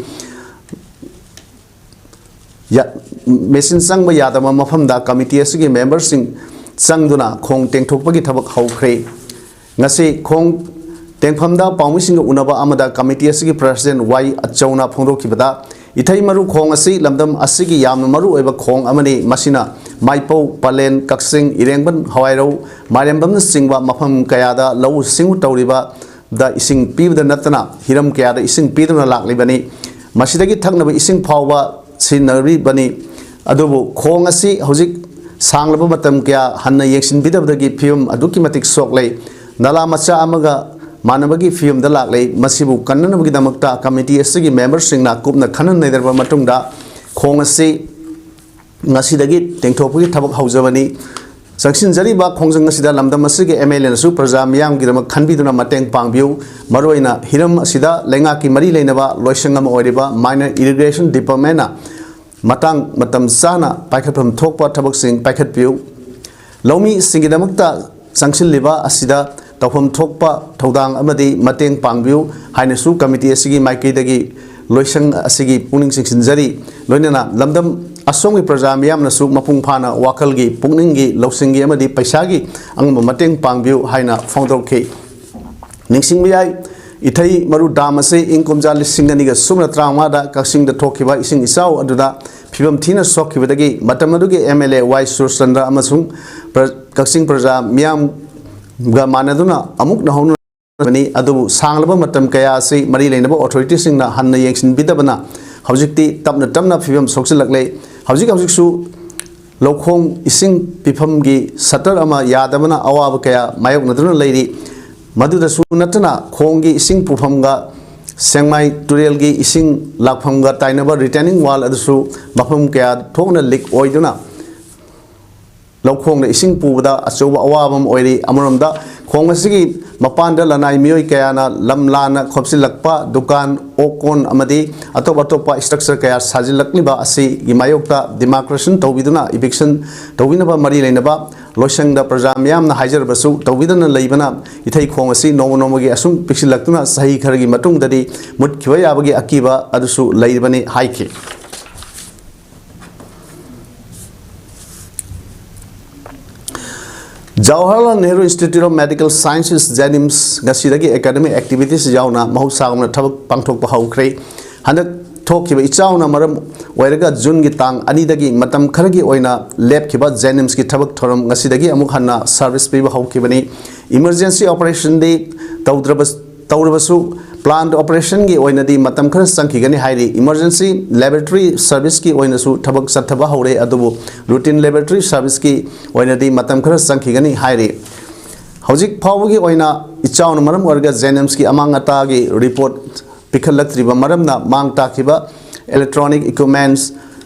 ꯌꯥ-, ꯃꯦꯆꯤꯟ ꯆꯪꯕ ꯌꯥꯗꯕ ꯃꯐꯝꯗ ꯀꯃꯤꯇꯤ ꯑꯁꯤꯒꯤ ꯃꯦꯝꯕꯔꯁꯤꯡ ꯆꯪꯗꯨꯅ ꯈꯣꯡ ꯇꯦꯡꯊꯣꯛꯄꯒꯤ ꯊꯕꯛ ꯍꯧꯈ꯭ꯔꯦ꯫ ꯉꯁꯤ ꯈꯣꯡ ꯇꯦꯡꯐꯝꯗ ꯄꯥꯎꯃꯤꯁꯤꯡꯒ ꯎꯅꯕ ꯑꯃꯗ ꯀꯃꯤꯇꯤ ꯑꯁꯤꯒꯤ ꯄ꯭ꯔꯁꯤꯗꯦꯟ ꯋꯥꯏ ꯑꯆꯧꯅ ꯐꯣꯡꯗꯣꯛꯈꯤꯕꯗ, ꯏꯊꯩ ꯃꯔꯨ ꯈꯣꯡ ꯑꯁꯤ ꯂꯝꯗꯝ ꯑꯁꯤꯒꯤ ꯌꯥꯝꯅ ꯃꯔꯨ ꯑꯣꯏꯕ ꯈꯣꯡ ꯑꯃꯅꯤ꯫ ꯃꯁꯤꯅ ꯃꯥꯏꯄꯧ, ꯄꯂꯦꯟ, ꯀꯛꯆꯤꯡ, ꯏꯔꯦꯡꯕꯟ, ꯍꯋꯥꯏꯔꯧ, ꯃꯥꯏꯔꯦꯝꯕꯝꯅꯆꯤꯡꯕ ꯃꯐꯝ ꯀꯌꯥꯗ ꯂꯧꯎ ꯁꯤꯡꯎ ꯇꯧꯔꯤꯕꯗ ꯏꯁꯤꯡ ꯄꯤꯕꯗ ꯅꯠꯇꯅ ꯍꯤꯔꯝ ꯀꯌꯥꯗ ꯏꯁꯤꯡ ꯄꯤꯗꯨꯅ ꯂꯥꯛꯂꯤꯕꯅꯤ꯫ ꯃꯁꯤꯗꯒꯤ ꯊꯛꯅꯕ ꯏꯁꯤꯡ ꯐꯥꯎꯕ ꯁꯤꯖꯤꯟꯅꯔꯤꯕꯅꯤ꯫ ꯑꯗꯨꯕꯨ ꯈꯣꯡ ꯑꯁꯤ ꯍꯧꯖꯤꯛ ꯁꯥꯡꯂꯕ ꯃꯇꯝ ꯀꯌꯥ ꯍꯟꯅ ꯌꯦꯡꯁꯤꯟꯕꯤꯗꯕꯗꯒꯤ ꯐꯤꯕꯝ ꯑꯗꯨꯛꯀꯤ ꯃꯇꯤꯛ ꯁꯣꯛꯂꯦ꯫ ꯅꯂꯥ ꯃꯆꯥ ꯑꯃꯒ ꯃꯥꯟꯅꯕꯒꯤ ꯐꯤꯕꯝꯗ ꯂꯥꯛꯂꯦ꯫ ꯃꯁꯤꯕꯨ ꯀꯟꯅꯅꯕꯒꯤꯗꯃꯛꯇ ꯀꯃꯤꯇꯤ ꯑꯁꯤꯒꯤ ꯃꯦꯝꯕꯔꯁꯤꯡꯅ ꯀꯨꯞꯅ ꯈꯟꯅ ꯅꯩꯅꯔꯕ ꯃꯇꯨꯡꯗ ꯈꯣꯡ ꯑꯁꯤ ꯉꯁꯤꯗꯒꯤ ꯇꯦꯡꯊꯣꯛꯄꯒꯤ ꯊꯕꯛ ꯍꯧꯖꯕꯅꯤ꯫ ꯆꯪꯁꯤꯟꯖꯔꯤꯕ ꯈꯣꯡꯖꯪ ꯑꯁꯤꯗ ꯂꯝꯗꯝ ꯑꯁꯤꯒꯤ ꯑꯦꯝ ꯑꯦꯜ ꯑꯦꯅꯁꯨ ꯄ꯭ꯔꯖꯥ ꯃꯤꯌꯥꯝꯒꯤꯗꯃꯛ ꯈꯟꯕꯤꯗꯨꯅ ꯃꯇꯦꯡ ꯄꯥꯡꯕꯤꯌꯨ꯫ ꯃꯔꯨꯑꯣꯏꯅ ꯍꯤꯔꯝ ꯑꯁꯤꯗ ꯂꯩꯉꯥꯛꯀꯤ ꯃꯔꯤ ꯂꯩꯅꯕ ꯂꯣꯏꯁꯪ ꯑꯃ ꯑꯣꯏꯔꯤꯕ ꯃꯥꯏꯅꯔ ꯏꯔꯤꯒꯦꯁꯟ ꯗꯤꯄꯥꯔꯠꯃꯦꯟꯅ ꯃꯇꯥꯡ ꯃꯇꯝ ꯆꯥꯅ ꯄꯥꯏꯈꯠꯐꯝ ꯊꯣꯛꯄ ꯊꯕꯛꯁꯤꯡ ꯄꯥꯏꯈꯠꯄꯤꯌꯨ꯫ ꯂꯧꯃꯤꯁꯤꯡꯒꯤꯗꯃꯛꯇ ꯆꯪꯁꯤꯜꯂꯤꯕ ꯑꯁꯤꯗ ꯇꯧꯐꯝ ꯊꯣꯛꯄ ꯊꯧꯗꯥꯡ ꯑꯃꯗꯤ ꯃꯇꯦꯡ ꯄꯥꯡꯕꯤꯌꯨ ꯍꯥꯏꯅꯁꯨ ꯀꯃꯤꯇꯤ ꯑꯁꯤꯒꯤ ꯃꯥꯏꯀꯩꯗꯒꯤ ꯂꯣꯏꯁꯪ ꯑꯁꯤꯒꯤ ꯄꯨꯛꯅꯤꯡ ꯆꯤꯡꯁꯤꯟꯖꯔꯤ꯫ ꯂꯣꯏꯅꯅ ꯂꯝꯗꯝ ꯑꯁꯣꯝꯒꯤ ꯄ꯭ꯔꯖꯥ ꯃꯤꯌꯥꯝꯅꯁꯨ ꯃꯄꯨꯡ ꯐꯥꯅ ꯋꯥꯈꯜꯒꯤ, ꯄꯨꯛꯅꯤꯡꯒꯤ, ꯂꯧꯁꯤꯡꯒꯤ ꯑꯃꯗꯤ ꯄꯩꯁꯥꯒꯤ ꯑꯉꯝꯕ ꯃꯇꯦꯡ ꯄꯥꯡꯕꯤꯌꯨ ꯍꯥꯏꯅ ꯐꯣꯡꯗꯣꯛꯈꯤ꯫ ꯅꯤꯡꯁꯤꯡꯕ ꯌꯥꯏ, ꯏꯊꯩ ꯃꯔꯨ ꯗꯥꯝ ꯑꯁꯤ ꯏꯪ ꯀꯨꯝꯖꯥ ꯂꯤꯁꯤꯡ ꯑꯅꯤꯒ ꯁꯨꯞꯅ ꯇꯔꯥꯃꯉꯥꯗ ꯀꯛꯆꯤꯡꯗ ꯊꯣꯛꯈꯤꯕ ꯏꯁꯤꯡ ꯏꯆꯥꯎ ꯑꯗꯨꯗ ꯐꯤꯕꯝ ꯊꯤꯅ ꯁꯣꯛꯈꯤꯕꯗꯒꯤ ꯃꯇꯝ ꯑꯗꯨꯒꯤ ꯑꯦꯝ ꯑꯦꯜ ꯑꯦ ꯋꯥꯏ ꯁꯨꯔꯆꯟꯗ꯭ꯔ ꯑꯃꯁꯨꯡ ꯄ꯭ꯔ-, ꯀꯛꯆꯤꯡ ꯄ꯭ꯔꯖꯥ ꯃꯤꯌꯥꯝꯒ ꯃꯥꯟꯅꯗꯨꯅ ꯑꯃꯨꯛ ꯅꯧꯍꯧꯅ ꯕꯅꯤ꯫ ꯑꯗꯨꯕꯨ ꯁꯥꯡꯂꯕ ꯃꯇꯝ ꯀꯌꯥ ꯑꯁꯤ ꯃꯔꯤ ꯂꯩꯅꯕ ꯑꯣꯊꯣꯔꯤꯇꯤꯁꯤꯡꯅ ꯍꯟꯅ ꯌꯦꯡꯁꯤꯟꯕꯤꯗꯕꯅ ꯍꯧꯖꯤꯛꯇꯤ ꯇꯞꯅ ꯇꯞꯅ ꯐꯤꯕꯝ ꯁꯣꯛꯆꯤꯜꯂꯛꯂꯦ꯫ ꯍꯧꯖꯤꯛ ꯍꯧꯖꯤꯛꯁꯨ ꯂꯧꯈꯣꯡ ꯏꯁꯤꯡ ꯄꯤꯐꯝꯒꯤ ꯁꯇꯔ ꯑꯃ ꯌꯥꯗꯕꯅ ꯑꯋꯥꯕ ꯀꯌꯥ ꯃꯥꯌꯣꯛꯅꯗꯨꯅ ꯂꯩꯔꯤ꯫ ꯃꯗꯨꯗꯁꯨ ꯅꯠꯇꯅ ꯈꯣꯡꯒꯤ ꯏꯁꯤꯡ ꯄꯨꯐꯝꯒ ꯁꯦꯡꯃꯥꯏ ꯇꯨꯔꯦꯜꯒꯤ ꯏꯁꯤꯡ ꯂꯥꯛꯐꯝꯒ ꯇꯥꯏꯅꯕ ꯔꯤꯇꯦꯅꯤꯡ ꯋꯥꯜ ꯑꯗꯨꯁꯨ ꯃꯐꯝ ꯀꯌꯥ ꯊꯣꯛꯅ ꯂꯤꯛ ꯑꯣꯏꯗꯨꯅ ꯂꯧꯈꯣꯡꯗ ꯏꯁꯤꯡ ꯄꯨꯕꯗ ꯑꯆꯧꯕ ꯑꯋꯥꯕ ꯑꯃ ꯑꯣꯏꯔꯤ꯫ ꯑꯃꯔꯣꯝꯗ ꯈꯣꯡ ꯑꯁꯤꯒꯤ ꯃꯄꯥꯟꯗ ꯂꯅꯥꯏ ꯃꯤꯑꯣꯏ ꯀꯌꯥꯅ ꯂꯝ ꯂꯥꯟꯅ ꯈꯣꯞꯆꯤꯜꯂꯛꯄ, ꯗꯨꯀꯥꯟ, ꯑꯣꯛ ꯀꯣꯟ ꯑꯃꯗꯤ ꯑꯇꯣꯞ ꯑꯇꯣꯞꯄ ꯁ꯭ꯇ꯭ꯔꯛꯆꯔ ꯀꯌꯥ ꯁꯥꯖꯤꯜꯂꯛꯂꯤꯕ ꯑꯁꯤꯒꯤ ꯃꯥꯌꯣꯛꯇ ꯗꯤꯃꯥꯔꯀꯦꯁꯟ ꯇꯧꯕꯤꯗꯨꯅ, ꯏꯚꯤꯛꯁꯟ ꯇꯧꯕꯤꯅꯕ ꯃꯔꯤ ꯂꯩꯅꯕ ꯂꯣꯏꯁꯪꯗ ꯄ꯭ꯔꯖꯥ ꯃꯤꯌꯥꯝꯅ ꯍꯥꯏꯖꯔꯕꯁꯨ ꯇꯧꯕꯤꯗꯅ ꯂꯩꯕꯅ ꯏꯊꯩ ꯈꯣꯡ ꯑꯁꯤ ꯅꯣꯡꯃ ꯅꯣꯡꯃꯒꯤ ꯑꯁꯨꯝ ꯄꯤꯛꯁꯤꯜꯂꯛꯇꯨꯅ ꯆꯍꯤ ꯈꯔꯒꯤ ꯃꯇꯨꯡꯗꯗꯤ ꯃꯨꯠꯈꯤꯕ ꯌꯥꯕꯒꯤ ꯑꯀꯤꯕ ꯑꯗꯨꯁꯨ ꯂꯩꯔꯤꯕꯅꯤ ꯍꯥꯏꯈꯤ꯫ Jawaharlal Nehru Institute of Medical Sciences, JNIMS, ꯉꯁꯤꯗꯒꯤ academic activities ꯌꯥꯎꯅ ꯃꯍꯧꯁꯥꯒꯨꯝꯅ ꯊꯕꯛ ꯄꯥꯡꯊꯣꯛꯄ ꯍꯧꯈ꯭ꯔꯦ꯫ ꯍꯟꯗꯛ ꯊꯣꯛꯈꯤꯕ ꯏꯆꯥꯎꯅ ꯃꯔꯝ ꯑꯣꯏꯔꯒ ꯖꯨꯟꯒꯤ ꯇꯥꯡ ꯑꯅꯤꯗꯒꯤ ꯃꯇꯝ ꯈꯔꯒꯤ ꯑꯣꯏꯅ ꯂꯦꯞꯈꯤꯕ JNIMSꯀꯤ ꯊꯕꯛ ꯊꯧꯔꯝ ꯉꯁꯤꯗꯒꯤ ꯑꯃꯨꯛ ꯍꯟꯅ service ꯄꯤꯕ ꯍꯧꯈꯤꯕꯅꯤ꯫ Emergency operationꯗꯤ ꯇꯧꯗ꯭ꯔꯕ ꯇꯧꯔꯕꯁꯨ, plant operationꯒꯤ ꯑꯣꯏꯅꯗꯤ ꯃꯇꯝ ꯈꯔ ꯆꯪꯈꯤꯒꯅꯤ ꯍꯥꯏꯔꯤ꯫ Emergency laboratory serviceꯀꯤ ꯑꯣꯏꯅꯁꯨ ꯊꯕꯛ ꯆꯠꯊꯕ ꯍꯧꯔꯦ, ꯑꯗꯨꯕꯨ routine laboratory serviceꯀꯤ ꯑꯣꯏꯅꯗꯤ ꯃꯇꯝ ꯈꯔ ꯆꯪꯈꯤꯒꯅꯤ ꯍꯥꯏꯔꯤ꯫ ꯍꯧꯖꯤꯛ ꯐꯥꯎꯕꯒꯤ ꯑꯣꯏꯅ ꯏꯆꯥꯎꯅ ꯃꯔꯝ ꯑꯣꯏꯔꯒ JNIMSꯀꯤ ꯑꯃꯥꯡ ꯑꯇꯥꯒꯤ report ꯄꯤꯈꯠꯂꯛꯇ꯭ꯔꯤꯕ ꯃꯔꯝꯅ ꯃꯥꯡ ꯇꯥꯛꯈꯤꯕ electronic equipments,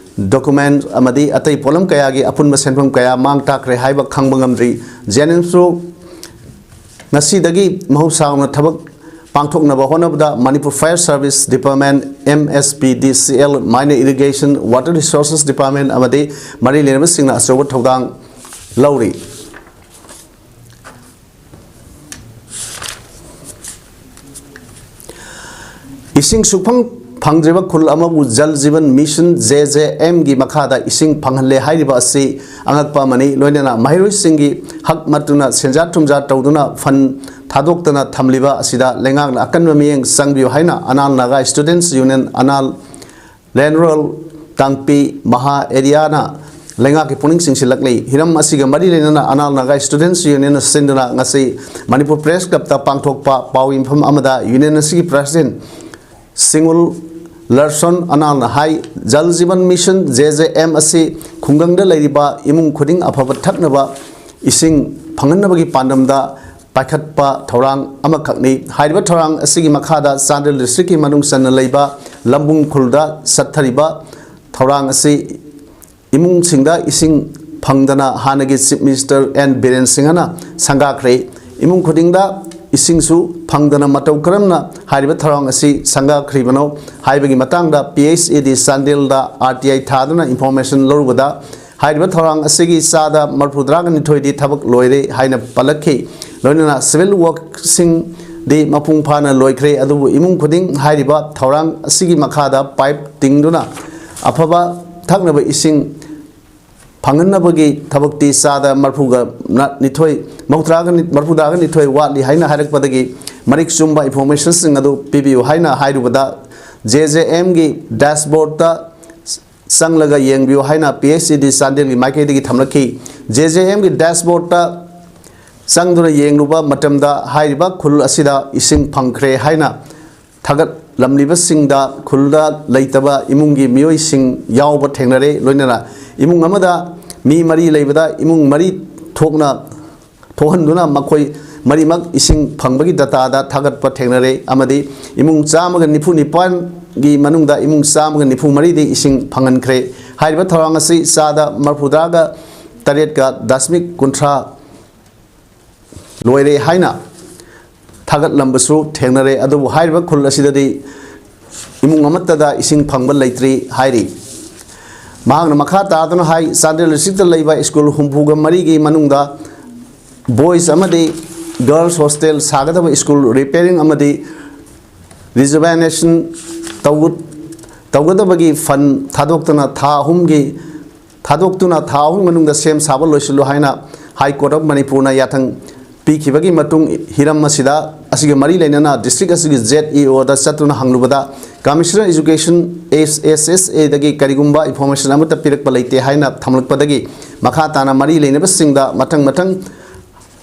document ꯑꯃꯗꯤ ꯑꯇꯩ ꯄꯣꯠꯂꯝ ꯀꯌꯥꯒꯤ ꯑꯄꯨꯟꯕ ꯁꯦꯟꯐꯝ ꯀꯌꯥ ꯃꯥꯡ ꯇꯥꯛꯈ꯭ꯔꯦ ꯍꯥꯏꯕ ꯈꯪꯕ ꯉꯝꯗ꯭ꯔꯤ꯫ JNIMSꯁꯨ ꯉꯁꯤꯗꯒꯤ ꯃꯍꯧꯁꯥꯒꯨꯝꯅ ꯊꯕꯛ ꯄꯥꯡꯊꯣꯛꯅꯕ ꯍꯣꯠꯅꯕꯗ Manipur Fire Service Department, MSPDCL, Minor Irrigation, Water Resources Department ꯑꯃꯗꯤ ꯃꯔꯤ ꯂꯩꯅꯕꯁꯤꯡꯅ ꯑꯆꯧꯕ ꯊꯧꯗꯥꯡ ꯂꯧꯔꯤ꯫ ꯏꯁꯤꯡ ꯁꯨꯛꯐꯪ ꯐꯪꯗ꯭ꯔꯤꯕ ꯈꯨꯜ ꯑꯃꯕꯨ Jal Jeevan Mission, JJMꯒꯤ ꯃꯈꯥꯗ ꯏꯁꯤꯡ ꯐꯪꯍꯜꯂꯦ ꯍꯥꯏꯔꯤꯕ ꯑꯁꯤ ꯑꯉꯛꯄ ꯑꯃꯅꯤ꯫ ꯂꯣꯏꯅꯅ ꯃꯍꯩꯔꯣꯏꯁꯤꯡꯒꯤ ꯍꯛ ꯃꯠꯇꯨꯅ ꯁꯦꯟꯖꯥ ꯊꯨꯝꯖꯥ ꯇꯧꯗꯨꯅ fund ꯊꯥꯗꯣꯛꯇꯅ ꯊꯝꯂꯤꯕ ꯑꯁꯤꯗ ꯂꯩꯉꯥꯛꯅ ꯑꯀꯟꯕ ꯃꯤꯠꯌꯦꯡ ꯆꯪꯕꯤꯌꯨ ꯍꯥꯏꯅ Anal Naga Students Union, Anal Lenaral, ꯇꯥꯡꯄꯤ, ꯃꯍꯥ areaꯅ ꯂꯩꯉꯥꯛꯀꯤ ꯄꯨꯛꯅꯤꯡ ꯆꯤꯡꯁꯤꯜꯂꯛꯂꯤ꯫ ꯍꯤꯔꯝ ꯑꯁꯤꯒ ꯃꯔꯤ ꯂꯩꯅꯅ Anal Naga Students Unionꯅ ꯁꯤꯟꯗꯨꯅ ꯉꯁꯤ Manipur Press Clubꯇ ꯄꯥꯡꯊꯣꯛꯄ ꯄꯥꯎ ꯃꯤꯐꯝ ꯑꯃꯗ union ꯑꯁꯤꯒꯤ president ꯁꯤꯡꯎꯜ ꯂꯔꯁꯟ ꯑꯅꯥꯜꯅ ꯍꯥꯏ, Jal Jeevan Mission, JJM ꯑꯁꯤ ꯈꯨꯡꯒꯪꯗ ꯂꯩꯔꯤꯕ ꯏꯃꯨꯡ ꯈꯨꯗꯤꯡ ꯑꯐꯕ ꯊꯛꯅꯕ ꯏꯁꯤꯡ ꯐꯪꯍꯟꯅꯕꯒꯤ ꯄꯥꯟꯗꯝꯗ ꯄꯥꯏꯈꯠꯄ ꯊꯧꯔꯥꯡ ꯑꯃꯈꯛꯅꯤ꯫ ꯍꯥꯏꯔꯤꯕ ꯊꯧꯔꯥꯡ ꯑꯁꯤꯒꯤ ꯃꯈꯥꯗ ꯆꯥꯟꯗꯦꯜ districtꯀꯤ ꯃꯅꯨꯡ ꯆꯟꯅ ꯂꯩꯕ ꯂꯝꯕꯨꯡ ꯈꯨꯜꯗ ꯆꯠꯊꯔꯤꯕ ꯊꯧꯔꯥꯡ ꯑꯁꯤ ꯏꯃꯨꯡꯁꯤꯡꯗ ꯏꯁꯤꯡ ꯐꯪꯗꯅ ꯍꯥꯟꯅꯒꯤ Chief Minister N ꯕꯤꯔꯦꯟ ꯁꯤꯡꯍꯅ ꯁꯪꯒꯥꯈ꯭ꯔꯦ꯫ ꯏꯃꯨꯡ ꯈꯨꯗꯤꯡꯗ ꯏꯁꯤꯡꯁꯨ ꯐꯪꯗꯅ ꯃꯇꯧ ꯀꯔꯝꯅ ꯍꯥꯏꯔꯤꯕ ꯊꯧꯔꯥꯡ ꯑꯁꯤ ꯁꯪꯒꯥꯈ꯭ꯔꯤꯕꯅꯣ ꯍꯥꯏꯕꯒꯤ ꯃꯇꯥꯡꯗ PHED ꯆꯥꯟꯗꯦꯜꯗ RTI ꯊꯥꯗꯨꯅ information ꯂꯧꯔꯨꯕꯗ, ꯍꯥꯏꯔꯤꯕ ꯊꯧꯔꯥꯡ ꯑꯁꯤꯒꯤ ꯆꯥꯗ ꯃꯔꯤꯐꯨꯇꯔꯥꯒ ꯅꯤꯊꯣꯏꯗꯤ ꯊꯕꯛ ꯂꯣꯏꯔꯦ ꯍꯥꯏꯅ ꯄꯜꯂꯛꯈꯤ꯫ ꯂꯣꯏꯅꯅ civil workꯁꯤꯡꯗꯤ ꯃꯄꯨꯡ ꯐꯥꯅ ꯂꯣꯏꯈ꯭ꯔꯦ, ꯑꯗꯨꯕꯨ ꯏꯃꯨꯡ ꯈꯨꯗꯤꯡ ꯍꯥꯏꯔꯤꯕ ꯊꯧꯔꯥꯡ ꯑꯁꯤꯒꯤ ꯃꯈꯥꯗ pipe ꯇꯤꯡꯗꯨꯅ ꯑꯐꯕ ꯊꯛꯅꯕ ꯏꯁꯤꯡ ꯐꯪꯍꯟꯅꯕꯒꯤ ꯊꯕꯛꯇꯤ ꯆꯥꯗ ꯃꯔꯐꯨꯒ ꯅꯤꯊꯣꯏ, ꯃꯧꯗ꯭ꯔꯥꯒ ꯅꯤ-, ꯃꯔꯐꯨꯇꯔꯥꯒ ꯅꯤꯊꯣꯏ ꯋꯥꯠꯂꯤ ꯍꯥꯏꯅ ꯍꯥꯏꯔꯛꯄꯗꯒꯤ ꯃꯔꯤꯛ ꯆꯨꯝꯕ informationꯁꯤꯡ ꯑꯗꯨ ꯄꯤꯕꯤꯌꯨ ꯍꯥꯏꯅ ꯍꯥꯏꯔꯨꯕꯗ, JJMꯒꯤ dashboardꯇ ꯆꯪꯂꯒ ꯌꯦꯡꯕꯤꯌꯨ ꯍꯥꯏꯅ PHED ꯆꯥꯟꯗꯦꯜꯒꯤ ꯃꯥꯏꯀꯩꯗꯒꯤ ꯊꯝꯂꯛꯈꯤ꯫ JJMꯒꯤ dashboardꯇ ꯆꯪꯗꯨꯅ ꯌꯦꯡꯂꯨꯕ ꯃꯇꯝꯗ, ꯍꯥꯏꯔꯤꯕ ꯈꯨꯜ ꯑꯁꯤꯗ ꯏꯁꯤꯡ ꯐꯪꯈ꯭ꯔꯦ ꯍꯥꯏꯅ ꯊꯥꯒꯠꯂꯝꯂꯤꯕꯁꯤꯡꯗ ꯈꯨꯜꯗ ꯂꯩꯇꯕ ꯏꯃꯨꯡꯒꯤ ꯃꯤꯑꯣꯏꯁꯤꯡ ꯌꯥꯎꯕ ꯊꯦꯡꯅꯔꯦ꯫ ꯂꯣꯏꯅꯅ ꯏꯃꯨꯡ ꯑꯃꯗ ꯃꯤ ꯃꯔꯤ ꯂꯩꯕꯗ ꯏꯃꯨꯡ ꯃꯔꯤ ꯊꯣꯛꯅ ꯊꯣꯛꯍꯟꯗꯨꯅ ꯃꯈꯣꯏ ꯃꯔꯤꯃꯛ ꯏꯁꯤꯡ ꯐꯪꯕꯒꯤ dataꯗ ꯊꯥꯒꯠꯄ ꯊꯦꯡꯅꯔꯦ ꯑꯃꯗꯤ ꯏꯃꯨꯡ ꯆꯥꯝꯃꯒ ꯅꯤꯐꯨ ꯅꯤꯄꯥꯟꯒꯤ ꯃꯅꯨꯡꯗ ꯏꯃꯨꯡ ꯆꯥꯝꯃꯒ ꯅꯤꯐꯨ ꯃꯔꯤꯗꯤ ꯏꯁꯤꯡ ꯐꯪꯍꯟꯈ꯭ꯔꯦ꯫ ꯍꯥꯏꯔꯤꯕ ꯊꯧꯔꯥꯡ ꯑꯁꯤ ꯆꯥꯗ ꯃꯔꯐꯨꯇꯔꯥꯒ ꯇꯔꯦꯠꯀ ꯗꯁꯃꯤꯛ ꯀꯨꯟꯊ꯭ꯔꯥ ꯂꯣꯏꯔꯦ ꯍꯥꯏꯅ ꯊꯥꯒꯠꯂꯝꯕꯁꯨ ꯊꯦꯡꯅꯔꯦ꯫ ꯑꯗꯨꯕꯨ ꯍꯥꯏꯔꯤꯕ ꯈꯨꯜ ꯑꯁꯤꯗꯗꯤ ꯏꯃꯨꯡ ꯑꯃꯠꯇꯗ ꯏꯁꯤꯡ ꯐꯪꯕ ꯂꯩꯇ꯭ꯔꯤ ꯍꯥꯏꯔꯤ꯫ ꯃꯍꯥꯛꯅ ꯃꯈꯥ ꯇꯥꯗꯨꯅ ꯍꯥꯏ, ꯆꯥꯟꯗꯦꯜ districtꯇ ꯂꯩꯕ ꯁ꯭ꯀꯨꯜ ꯍꯨꯝꯐꯨꯒ ꯃꯔꯤꯒꯤ ꯃꯅꯨꯡꯗ boys ꯑꯃꯗꯤ girls hostel ꯁꯥꯒꯗꯕ ꯁ꯭ꯀꯨꯜ repairing ꯑꯃꯗꯤ rejuvenation ꯇꯧꯒ-, ꯇꯧꯒꯗꯕꯒꯤ fund ꯊꯥꯗꯣꯛꯇꯅ ꯊꯥ ꯑꯍꯨꯝꯒꯤ, ꯊꯥꯗꯣꯛꯇꯨꯅ ꯊꯥ ꯑꯍꯨꯝꯒꯤ ꯃꯅꯨꯡꯗ ꯁꯦꯝ ꯁꯥꯕ ꯂꯣꯏꯁꯤꯜꯂꯨ ꯍꯥꯏꯅ High Court of ꯃꯅꯤꯄꯨꯔꯅ ꯌꯥꯊꯪ ꯄꯤꯈꯤꯕꯒꯤ ꯃꯇꯨꯡ, ꯍꯤꯔꯝ ꯑꯁꯤꯗ, ꯑꯁꯤꯒ ꯃꯔꯤ ꯂꯩꯅꯅ district ꯑꯁꯤꯒꯤ ZEOꯗ ꯆꯠꯇꯨꯅ ꯍꯪꯂꯨꯕꯗ, Commissioner Education, SSAꯗꯒꯤ ꯀꯔꯤꯒꯨꯝꯕ information ꯑꯃꯠꯇ ꯄꯤꯔꯛꯄ ꯂꯩꯇꯦ ꯍꯥꯏꯅ ꯊꯝꯂꯛꯄꯗꯒꯤ, ꯃꯈꯥ ꯇꯥꯅ ꯃꯔꯤ ꯂꯩꯅꯕꯁꯤꯡꯗ ꯃꯊꯪ ꯃꯊꯪ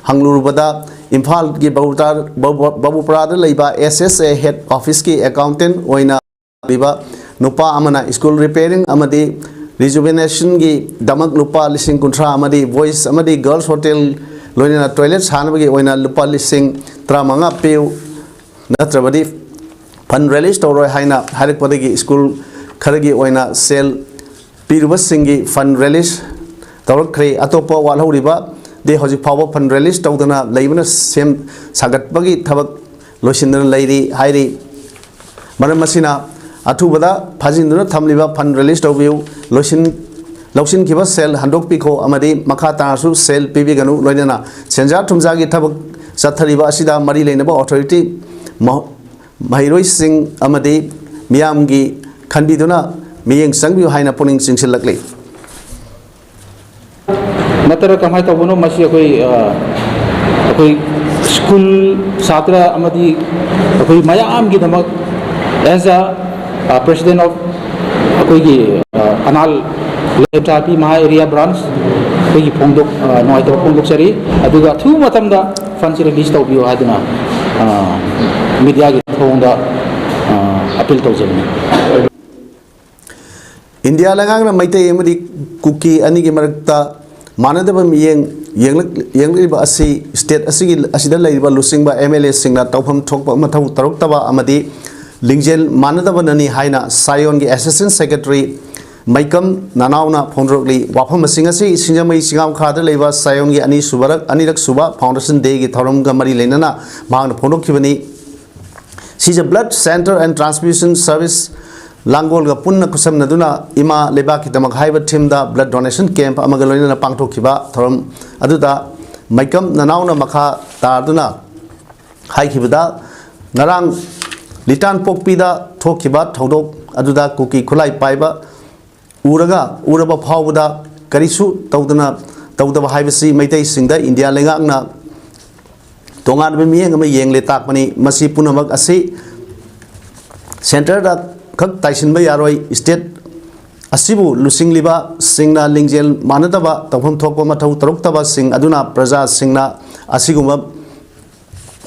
ꯍꯪꯂꯨꯕꯗ, ꯏꯝꯐꯥꯜꯒꯤ ꯕꯕꯨꯇꯥ-, ꯕꯕꯨ-, ꯕꯕꯨꯄꯨꯔꯥꯗ ꯂꯩꯕ SSA head officeꯀꯤ accountant ꯑꯣꯏꯅ ꯂꯩꯕ ꯅꯨꯄꯥ ꯑꯃꯅ ꯁ꯭ꯀꯨꯜ repairing ꯑꯃꯗꯤ rejuvenationꯒꯤꯗꯃꯛ ꯂꯨꯄꯥ ꯂꯤꯁꯤꯡ ꯀꯨꯟꯊ꯭ꯔꯥ ꯑꯃꯗꯤ boys ꯑꯃꯗꯤ girls hostel ꯂꯣꯏꯅꯅ toilet ꯁꯥꯅꯕꯒꯤ ꯑꯣꯏꯅ ꯂꯨꯄꯥ ꯂꯤꯁꯤꯡ ꯇꯔꯥꯃꯉꯥ ꯄꯤꯌꯨ, ꯅꯠꯇ꯭ꯔꯕꯗꯤ fund release ꯇꯧꯔꯣꯏ ꯍꯥꯏꯅ ꯍꯥꯏꯔꯛꯄꯗꯒꯤ ꯁ꯭ꯀꯨꯜ ꯈꯔꯒꯤ ꯑꯣꯏꯅ ꯁꯦꯜ ꯄꯤꯔꯨꯕꯁꯤꯡꯒꯤ fund release ꯇꯧꯔꯛꯈ꯭ꯔꯦ꯫ ꯑꯇꯣꯞꯄ ꯋꯥꯠꯍꯧꯔꯤꯕꯗꯤ ꯍꯧꯖꯤꯛ ꯐꯥꯎꯕ fund release ꯇꯧꯗꯅ ꯂꯩꯕꯅ ꯁꯦꯝ ꯁꯥꯒꯠꯄꯒꯤ ꯊꯕꯛ ꯂꯣꯏꯁꯤꯟꯗꯅ ꯂꯩꯔꯤ ꯍꯥꯏꯔꯤ꯫ ꯃꯔꯝ ꯑꯁꯤꯅ, ꯑꯊꯨꯕꯗ ꯐꯥꯖꯤꯟꯗꯨꯅ ꯊꯝꯂꯤꯕ fund release ꯇꯧꯕꯤꯌꯨ, ꯂꯣꯏꯁꯤꯟ-, ꯂꯧꯁꯤꯟꯈꯤꯕ ꯁꯦꯜ ꯍꯟꯗꯣꯛꯄꯤꯈꯣ ꯑꯃꯗꯤ ꯃꯈꯥ ꯇꯥꯅꯁꯨ ꯁꯦꯜ ꯄꯤꯕꯤꯒꯅꯨ, ꯂꯣꯏꯅꯅ ꯁꯦꯟꯖꯥ ꯊꯨꯝꯖꯥꯒꯤ ꯊꯕꯛ ꯆꯠꯊꯔꯤꯕ ꯑꯁꯤꯗ ꯃꯔꯤ ꯂꯩꯅꯕ authority, ꯃꯍ-, ꯃꯍꯩꯔꯣꯏꯁꯤꯡ ꯑꯃꯗꯤ ꯃꯤꯌꯥꯝꯒꯤ ꯈꯟꯕꯤꯗꯨꯅ ꯃꯤꯠꯌꯦꯡ ꯆꯪꯕꯤꯌꯨ ꯍꯥꯏꯅ ꯄꯨꯛꯅꯤꯡ ꯆꯤꯡꯁꯤꯜꯂꯛꯂꯤ꯫ ꯅꯠꯇ꯭ꯔꯒ ꯀꯃꯥꯏꯅ ꯇꯧꯕꯅꯣ? ꯃꯁꯤ ꯑꯩꯈꯣꯏ ꯑ, ꯑꯩꯈꯣꯏ ꯁ꯭ꯀꯨꯜ ꯁꯥꯇ꯭ꯔ ꯑꯃꯗꯤ ꯑꯩꯈꯣꯏ ꯃꯌꯥꯝꯒꯤꯗꯃꯛ, as a, uh, president of ꯑꯩꯈꯣꯏꯒꯤ ꯑ, ꯑꯅꯥꯜ ꯂꯦꯞꯆꯥꯕꯤ ꯃꯍꯥ ꯑꯦꯔꯤꯌꯥ ꯕ꯭ꯔꯥꯟꯁ ꯑꯩꯈꯣꯏꯒꯤ ꯐꯣꯡꯗꯣꯛ ꯑ, ꯅꯨꯡꯉꯥꯏꯇꯕ ꯐꯣꯡꯗꯣꯛꯆꯔꯤ꯫ ꯑꯗꯨꯒ ꯑꯊꯨꯕ ꯃꯇꯝꯗ ꯐꯟꯁꯤ ꯔꯤꯂꯤꯁ ꯇꯧꯕꯤꯌꯨ ꯍꯥꯏꯗꯨꯅ ꯃꯤꯗꯤꯌꯥꯒꯤ ꯊꯣꯡꯗ ꯑꯄꯤꯜ ꯇꯧꯖꯕꯅꯤ꯫ ꯏꯟꯗꯤꯌꯥ ꯂꯩꯉꯥꯛꯅ ꯃꯩꯇꯩ ꯑꯃꯗꯤ ꯀꯨꯀꯤ ꯑꯅꯤꯒꯤ ꯃꯔꯛꯇ ꯃꯥꯟꯅꯗꯕ ꯃꯤꯠꯌꯦꯡ ꯌꯦꯡꯂꯛ- ꯌꯦꯡꯂꯛꯂꯤꯕ ꯑꯁꯤ ꯁ꯭ꯇꯦꯠ ꯑꯁꯤꯒꯤ ꯑꯁꯤꯗ ꯂꯩꯔꯤꯕ ꯂꯨꯆꯤꯡꯕ ꯑꯦꯝ ꯑꯦꯜ ꯑꯦꯁꯤꯡꯅ ꯇꯧꯐꯝ ꯊꯣꯛꯄ ꯃꯊꯧ ꯇꯧꯔꯛꯇꯕ ꯑꯃꯗꯤ ꯂꯤꯡꯖꯦꯜ ꯃꯥꯟꯅꯗꯕꯅꯅꯤ ꯍꯥꯏꯅ ꯁꯥꯌꯣꯟꯒꯤ ꯑꯦꯁꯤꯁꯇꯦꯟ ꯁꯦꯀ꯭ꯔꯦꯇꯔꯤ ꯃꯩꯀꯝ ꯅꯅꯥꯎꯅ ꯐꯣꯡꯗꯣꯔꯛꯂꯤ꯫ ꯋꯥꯐꯝꯁꯤꯡ ꯑꯁꯤ ꯁꯤꯡꯖꯃꯩ ꯆꯤꯡꯉꯥꯝꯈꯥꯗ ꯂꯩꯕ ꯁꯥꯌꯣꯟꯒꯤ ꯑꯅꯤꯁꯨꯕꯔꯛ ꯑꯅꯤꯔꯛ ꯁꯨꯕ ꯐꯥꯎꯟꯗꯦꯁꯟ ꯗꯦꯒꯤ ꯊꯧꯔꯝꯒ ꯃꯔꯤ ꯂꯩꯅꯅ ꯃꯍꯥꯛꯅ ꯐꯣꯡꯗꯣꯛꯈꯤꯕꯅꯤ꯫ ꯁꯤꯖ blood center and transfusion service ꯂꯥꯡꯒꯣꯜꯒ ꯄꯨꯟꯅ ꯈꯨꯠꯁꯝꯅꯗꯨꯅ ꯏꯃꯥ ꯂꯩꯕꯥꯛꯀꯤꯗꯃꯛ ꯍꯥꯏꯕ ꯊꯤꯝꯗ blood donation camp ꯑꯃꯒ ꯂꯣꯏꯅꯅ ꯄꯥꯡꯊꯣꯛꯈꯤꯕ ꯊꯧꯔꯝ ꯑꯗꯨꯗ ꯃꯩꯀꯝ ꯅꯅꯥꯎꯅ ꯃꯈꯥ ꯇꯥꯗꯨꯅ ꯍꯥꯏꯈꯤꯕꯗ, ꯉꯔꯥꯡ ꯂꯤꯇꯥꯟ ꯄꯣꯛꯄꯤꯗ ꯊꯣꯛꯈꯤꯕ ꯊꯧꯗꯣꯛ ꯑꯗꯨꯗ ꯀꯨꯀꯤ ꯈꯨꯠꯂꯥꯏ ꯄꯥꯏꯕ ꯎꯔꯒ ꯎꯔꯕ ꯐꯥꯎꯕꯗ ꯀꯔꯤꯁꯨ ꯇꯧꯗꯅ ꯇꯧꯗꯕ ꯍꯥꯏꯕꯁꯤ ꯃꯩꯇꯩꯁꯤꯡꯗ ꯏꯟꯗꯤꯌꯥ ꯂꯩꯉꯥꯛꯅ ꯇꯣꯉꯥꯟꯕ ꯃꯤꯠꯌꯦꯡ ꯑꯃ ꯌꯦꯡꯂꯦ ꯇꯥꯛꯄꯅꯤ꯫ ꯃꯁꯤ ꯄꯨꯝꯅꯃꯛ ꯑꯁꯤ ꯁꯦꯟꯇꯔꯗ ꯈꯛ ꯇꯥꯏꯁꯤꯟꯕ ꯌꯥꯔꯣꯏ꯫ ꯁ꯭ꯇꯦꯠ ꯑꯁꯤꯕꯨ ꯂꯨꯆꯤꯡꯂꯤꯕꯁꯤꯡꯅ ꯂꯤꯡꯖꯦꯜ ꯃꯥꯟꯅꯗꯕ ꯇꯧꯐꯝ ꯊꯣꯛꯄ ꯃꯊꯧ ꯇꯧꯔꯛꯇꯕꯁꯤꯡ ꯑꯗꯨꯅ ꯄ꯭ꯔꯖꯥꯁꯤꯡꯅ ꯑꯁꯤꯒꯨꯝꯕ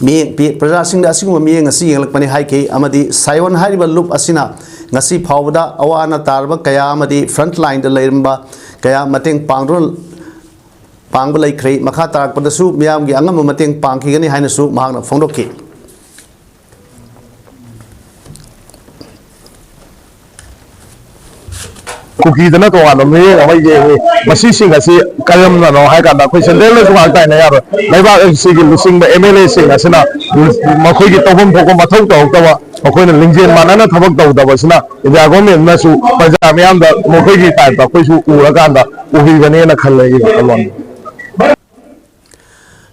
ꯃꯤꯠꯌꯦꯡ ꯄꯤ-, ꯄ꯭ꯔꯖꯥꯁꯤꯡꯗ ꯑꯁꯤꯒꯨꯝꯕ ꯃꯤꯠꯌꯦꯡ ꯑꯁꯤ ꯌꯦꯡꯂꯛꯄꯅꯤ ꯍꯥꯏꯈꯤ꯫ ꯑꯃꯗꯤ ꯁꯥꯌꯣꯟ ꯍꯥꯏꯔꯤꯕ ꯂꯨꯞ ꯑꯁꯤꯅ ꯉꯁꯤ ꯐꯥꯎꯕꯗ ꯑꯋꯥ ꯑꯅꯥ ꯇꯥꯔꯕ ꯀꯌꯥ ꯑꯃꯗꯤ front lineꯗ ꯂꯩꯔꯝꯕ ꯀꯌꯥ ꯃꯇꯦꯡ ꯄꯥꯡꯗꯨꯅ ꯄꯥꯡꯕ ꯂꯩꯈ꯭ꯔꯦ꯫ ꯃꯈꯥ ꯇꯥꯔꯛꯄꯗꯁꯨ ꯃꯤꯌꯥꯝꯒꯤ ꯑꯉꯝꯕ ꯃꯇꯦꯡ ꯄꯥꯡꯈꯤꯒꯅꯤ ꯍꯥꯏꯅꯁꯨ ꯃꯍꯥꯛꯅ ꯐꯣꯡꯗꯣꯛꯈꯤ꯫ ꯀꯨꯀꯤꯗꯅ ꯇꯣꯉꯥꯟꯕ ꯃꯤꯠꯌꯦꯡ ꯑꯃ ꯌꯦꯡꯉꯤ꯫ ꯃꯁꯤꯁꯤꯡ ꯑꯁꯤ ꯀꯔꯝꯅꯅꯣ ꯍꯥꯏ ꯀꯥꯟꯗ, ꯑꯩꯈꯣꯏ ꯁꯦꯟꯇ꯭ꯔꯦꯜꯅꯁꯨ ꯉꯥꯏꯍꯥꯛ ꯇꯥꯏꯅ ꯌꯥꯔꯣꯏ꯫ ꯂꯩꯕꯥꯛ ꯑꯁꯤꯒꯤ ꯂꯨꯆꯤꯡꯕ ꯑꯦꯝ ꯑꯦꯜ ꯑꯦꯁꯤꯡ ꯑꯁꯤꯅ ꯃꯈꯣꯏꯒꯤ ꯇꯧꯐꯝ ꯊꯣꯛꯄ ꯃꯊꯧ ꯇꯧꯔꯛꯇꯕ, ꯃꯈꯣꯏꯅ ꯂꯤꯡꯖꯦꯜ ꯃꯥꯟꯅꯅ ꯊꯕꯛ ꯇꯧꯗꯕꯁꯤꯅ ꯏꯟꯗꯤꯌꯥ ꯒꯣꯔꯃꯦꯟꯅꯁꯨ ꯄ꯭ꯔꯖꯥ ꯃꯤꯌꯥꯝꯗ ꯃꯈꯣꯏꯒꯤ ꯇꯥꯏꯞꯇ ꯑꯩꯈꯣꯏꯁꯨ ꯎꯔꯀꯥꯟꯗ ꯎꯕꯤꯕꯅꯦꯅ ꯈꯜꯂꯦ ꯑꯩꯒꯤ ꯋꯥꯈꯜꯂꯣꯟꯗ꯫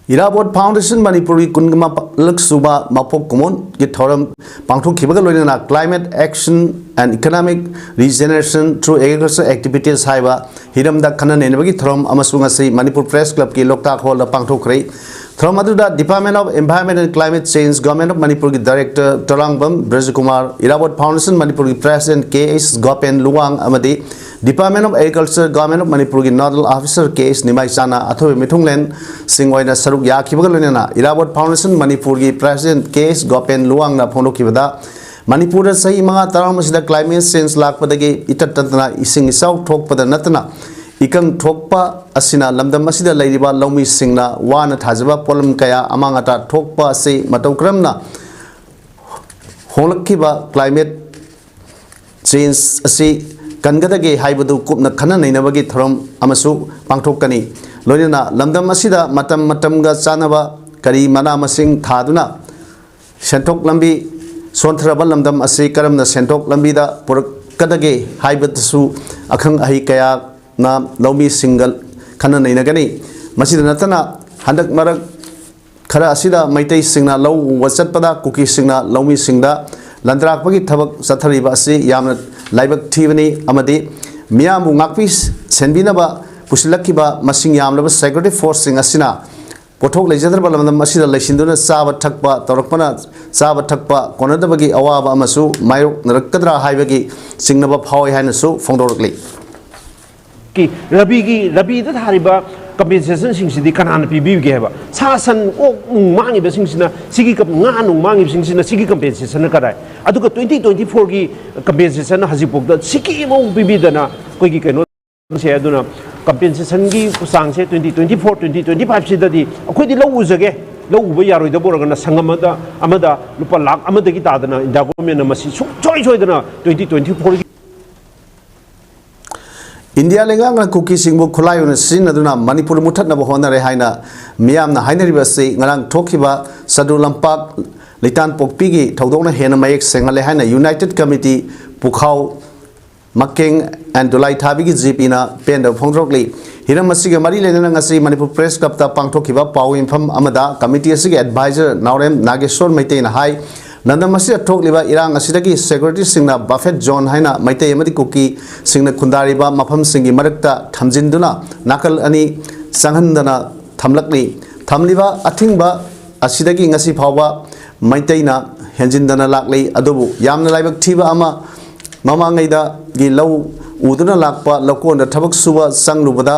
ꯏꯔꯥꯕꯣꯠ ꯐꯥꯎꯟꯗꯦꯁꯟ ꯃꯅꯤꯄꯨꯔꯒꯤ ꯀꯨꯟꯃꯥꯄꯜꯂꯛ ꯁꯨꯕ ꯃꯄꯣꯛ ꯀꯨꯝꯑꯣꯟꯒꯤ ꯊꯧꯔꯝ ꯄꯥꯡꯊꯣꯛꯈꯤꯕꯒ ꯂꯣꯏꯅꯅ Climate Action and Economic Regeneration through Agriculture Activities ꯍꯥꯏꯕ ꯍꯤꯔꯝꯗ ꯈꯟꯅ ꯅꯩꯅꯕꯒꯤ ꯊꯧꯔꯝ ꯑꯃꯁꯨ ꯉꯁꯤ ꯃꯅꯤꯄꯨꯔ Press Clubꯀꯤ ꯂꯣꯛꯇꯥꯛ ꯍꯣꯜꯗ ꯄꯥꯡꯊꯣꯛꯈ꯭ꯔꯦ꯫ ꯊꯧꯔꯝ ꯑꯗꯨꯗ Department of Environment and Climate Change, Government of ꯃꯅꯤꯄꯨꯔꯒꯤ Director ꯇꯔꯥꯡꯕꯝ ꯕ꯭ꯔꯖꯀꯨꯃꯥꯔ, ꯏꯔꯥꯕꯣꯠ ꯐꯥꯎꯟꯗꯦꯁꯟ ꯃꯅꯤꯄꯨꯔꯒꯤ President ꯀꯦ ꯑꯩꯆ ꯒꯣꯄꯦꯟ ꯂꯨꯋꯥꯡ ꯑꯃꯗꯤ Department of Agriculture, Government of ꯃꯅꯤꯄꯨꯔꯒꯤ Nodal Officer ꯀꯦ ꯑꯩꯆ ꯅꯤꯃꯥꯏꯆꯥꯅ ꯑꯊꯣꯏꯕ ꯃꯤꯊꯨꯡꯂꯦꯟꯁꯤꯡ ꯑꯣꯏꯅ ꯁꯔꯨꯛ ꯌꯥꯈꯤꯕꯒ ꯂꯣꯏꯅꯅ ꯏꯔꯥꯕꯣꯠ ꯐꯥꯎꯟꯗꯦꯁꯟ ꯃꯅꯤꯄꯨꯔꯒꯤ President ꯀꯦ ꯑꯩꯆ ꯒꯣꯄꯦꯟ ꯂꯨꯋꯥꯡꯅ ꯐꯣꯡꯗꯣꯛꯈꯤꯕꯗ, ꯃꯅꯤꯄꯨꯔꯗ ꯆꯍꯤ ꯃꯉꯥ ꯇꯔꯥꯃꯨꯛꯁꯤꯗ climate change ꯂꯥꯛꯄꯗꯒꯤ ꯏꯇꯠ ꯇꯠꯇꯅ ꯏꯁꯤꯡ ꯏꯆꯥꯎ ꯊꯣꯛꯄꯗ ꯅꯠꯇꯅ ꯏꯀꯪ ꯊꯣꯛꯄ ꯑꯁꯤꯅ ꯂꯝꯗꯝ ꯑꯁꯤꯗ ꯂꯩꯔꯤꯕ ꯂꯧꯃꯤꯁꯤꯡꯅ ꯋꯥꯅ ꯊꯥꯖꯕ ꯄꯣꯠꯂꯝ ꯀꯌꯥ ꯑꯃꯥꯡ ꯑꯇꯥ ꯊꯣꯛꯄ ꯑꯁꯤ ꯃꯇꯧ ꯀꯔꯝꯅ ꯍꯣꯡꯂꯛꯈꯤꯕ climate change ꯑꯁꯤ ꯀꯟꯒꯗꯒꯦ ꯍꯥꯏꯕꯗꯨ ꯀꯨꯞꯅ ꯈꯟꯅ ꯅꯩꯅꯕꯒꯤ ꯊꯧꯔꯝ ꯑꯃꯁꯨ ꯄꯥꯡꯊꯣꯛꯀꯅꯤ꯫ ꯂꯣꯏꯅꯅ ꯂꯝꯗꯝ ꯑꯁꯤꯗ ꯃꯇꯝ ꯃꯇꯝꯒ ꯆꯥꯟꯅꯕ ꯀꯔꯤ ꯃꯅꯥ ꯃꯁꯤꯡ ꯊꯥꯗꯨꯅ ꯁꯦꯟꯊꯣꯛ ꯂꯝꯕꯤ ꯁꯣꯟꯊꯔꯕ ꯂꯝꯗꯝ ꯑꯁꯤ ꯀꯔꯝꯅ ꯁꯦꯟꯊꯣꯛ ꯂꯝꯕꯤꯗ ꯄꯨꯔꯛꯀꯗꯒꯦ ꯍꯥꯏꯕꯗꯨꯁꯨ ꯑꯈꯪ ꯑꯍꯩ ꯀꯌꯥꯅ ꯂꯧꯃꯤꯁꯤꯡꯒ ꯈꯟꯅ ꯅꯩꯅꯒꯅꯤ꯫ ꯃꯁꯤꯗ ꯅꯠꯇꯅ ꯍꯟꯗꯛ ꯃꯔꯛ ꯈꯔ ꯑꯁꯤꯗ ꯃꯩꯇꯩꯁꯤꯡꯅ ꯂꯧ ꯎꯕ ꯆꯠꯄꯗ ꯀꯨꯀꯤꯁꯤꯡꯅ ꯂꯧꯃꯤꯁꯤꯡꯗ ꯂꯟꯗ꯭ꯔꯥꯛꯄꯒꯤ ꯊꯕꯛ ꯆꯠꯊꯔꯤꯕ ꯑꯁꯤ ꯌꯥꯝꯅ ꯂꯥꯏꯕꯛ ꯊꯤꯕꯅꯤ ꯑꯃꯗꯤ ꯃꯤꯌꯥꯝꯕꯨ ꯉꯥꯛꯄꯤ ꯁꯦꯟꯕꯤꯅꯕ ꯄꯨꯁꯤꯜꯂꯛꯈꯤꯕ ꯃꯁꯤꯡ ꯌꯥꯝꯂꯕ security forceꯁꯤꯡ ꯑꯁꯤꯅ ꯄꯣꯠꯊꯣꯛ ꯂꯩꯖꯗ꯭ꯔꯕ ꯂꯝꯗꯝ ꯑꯁꯤꯗ ꯂꯩꯁꯤꯟꯗꯨꯅ ꯆꯥꯕ ꯊꯛꯄ ꯇꯧꯔꯛꯄꯅ ꯆꯥꯕ ꯊꯛꯄ ꯀꯣꯟꯅꯗꯕꯒꯤ ꯑꯋꯥꯕ ꯑꯃꯁꯨ ꯃꯥꯌꯣꯛꯅꯔꯛꯀꯗ꯭ꯔꯥ ꯍꯥꯏꯕꯒꯤ ꯆꯤꯡꯅꯕ ꯐꯥꯎꯏ ꯍꯥꯏꯅꯁꯨ ꯐꯣꯡꯗꯣꯔꯛꯂꯤ꯫ ꯀꯤ ꯔꯕꯤꯒꯤ, ꯔꯕꯤꯗ ꯊꯥꯔꯤꯕ compensationꯁꯤꯡꯁꯤꯗꯤ ꯀꯅꯥꯅ ꯄꯤꯕꯤꯒꯦ ꯍꯥꯏꯕ? ꯁꯥ ꯁꯟ, ꯑꯣꯛ ꯅꯨꯡ ꯃꯥꯡꯉꯤꯕꯁꯤꯡꯁꯤꯅ, ꯁꯤꯒꯤ ꯀꯝ-, ꯉꯥ ꯅꯨꯡ ꯃꯥꯡꯉꯤꯕꯁꯤꯡꯁꯤꯅ ꯁꯤꯒꯤ compensationꯅ ꯀꯗꯥꯏ? ꯑꯗꯨꯒ twenty twenty fourꯒꯤ compensationꯅ ꯍꯧꯖꯤꯛꯐꯥꯎꯗ ꯁꯤꯀꯤ ꯑꯃꯐꯥꯎ ꯄꯤꯕꯤꯗꯅ ꯑꯩꯈꯣꯏꯒꯤ ꯀꯩꯅꯣꯁꯦ, ꯑꯗꯨꯅ compensationꯒꯤ ꯆꯥꯡꯁꯦ twenty twenty four, twenty twenty fiveꯁꯤꯗꯗꯤ ꯑꯩꯈꯣꯏꯗꯤ ꯂꯧ ꯎꯖꯒꯦ, ꯂꯧ ꯎꯕ ꯌꯥꯔꯣꯏꯗꯕ ꯑꯣꯏꯔꯒꯅ ꯁꯪꯒꯝ ꯑꯃꯗ, ꯑꯃꯗ ꯂꯨꯄꯥ ꯂꯥꯈ ꯑꯃꯗꯒꯤ ꯇꯥꯗꯅ India governmentꯅ ꯃꯁꯤ ꯁꯨꯡꯁꯣꯏ ꯁꯣꯏꯗꯅ twenty twenty fourꯒꯤ ꯏꯟꯗꯤꯌꯥ ꯂꯩꯉꯥꯛꯅ ꯀꯨꯀꯤꯁꯤꯡꯕꯨ ꯈꯨꯠꯂꯥꯏ ꯑꯣꯏꯅ ꯁꯤꯖꯤꯟꯅꯗꯨꯅ ꯃꯅꯤꯄꯨꯔ ꯃꯨꯠꯊꯠꯅꯕ ꯍꯣꯠꯅꯔꯦ ꯍꯥꯏꯅ ꯃꯤꯌꯥꯝꯅ ꯍꯥꯏꯅꯔꯤꯕ ꯑꯁꯤ ꯉꯔꯥꯡ ꯊꯣꯛꯈꯤꯕ ꯁꯗꯨ ꯂꯝꯄꯥꯛ ꯂꯩꯇꯥꯟꯄꯣꯛꯄꯤꯒꯤ ꯊꯧꯗꯣꯛꯅ ꯍꯦꯟꯅ ꯃꯌꯦꯛ ꯁꯦꯡꯍꯜꯂꯦ ꯍꯥꯏꯅ United Committee ꯄꯨꯈꯥꯎ ꯃꯀꯦꯡ and ꯗꯨꯂꯥꯏꯊꯥꯕꯤꯒꯤ ꯖꯤꯄꯤꯅ ꯄꯦꯟꯗꯕ ꯐꯣꯡꯗꯣꯔꯛꯂꯤ꯫ ꯍꯤꯔꯝ ꯑꯁꯤꯒ ꯃꯔꯤ ꯂꯩꯅꯅ ꯉꯁꯤ ꯃꯅꯤꯄꯨꯔ ꯄ꯭ꯔꯦꯁ ꯀ꯭ꯂꯕꯇ ꯄꯥꯡꯊꯣꯛꯈꯤꯕ ꯄꯥꯎ ꯃꯤꯐꯝ ꯑꯃꯗ ꯀꯃꯤꯇꯤ ꯑꯁꯤꯒꯤ ꯑꯦꯗꯚꯥꯏꯖꯔ ꯅꯥꯎꯔꯦꯝ ꯅꯥꯒꯦꯁꯣꯔ ꯃꯩꯇꯩꯅ ꯍꯥꯏ, ꯂꯝꯗꯝ ꯑꯁꯤꯗ ꯊꯣꯛꯂꯤꯕ ꯏꯔꯥꯡ ꯑꯁꯤꯗꯒꯤ ꯁꯦꯀ꯭ꯌꯨꯔꯤꯇꯤꯁꯤꯡꯅ ꯕꯐꯦꯠ ꯖꯣꯟ ꯍꯥꯏꯅ ꯃꯩꯇꯩ ꯑꯃꯗꯤ ꯀꯨꯀꯤꯁꯤꯡꯅ ꯈꯨꯟꯗꯥꯔꯤꯕ ꯃꯐꯝꯁꯤꯡꯒꯤ ꯃꯔꯛꯇ ꯊꯝꯖꯤꯟꯗꯨꯅ ꯅꯥꯀꯜ ꯑꯅꯤ ꯆꯪꯍꯟꯗꯅ ꯊꯝꯂꯛꯂꯤ꯫ ꯊꯝꯂꯤꯕ ꯑꯊꯤꯡꯕ ꯑꯁꯤꯗꯒꯤ ꯉꯁꯤ ꯐꯥꯎꯕ ꯃꯩꯇꯩꯅ ꯍꯦꯟꯖꯤꯟꯗꯅ ꯂꯥꯛꯂꯤ꯫ ꯑꯗꯨꯕꯨ ꯌꯥꯝꯅ ꯂꯥꯏꯕꯛ ꯊꯤꯕ ꯑꯃ, ꯃꯃꯥꯡꯉꯩꯗꯒꯤ ꯂꯧ ꯎꯗꯨꯅ ꯂꯥꯛꯄ ꯂꯧꯀꯣꯟꯗ ꯊꯕꯛ ꯁꯨꯕ ꯆꯪꯂꯨꯕꯗ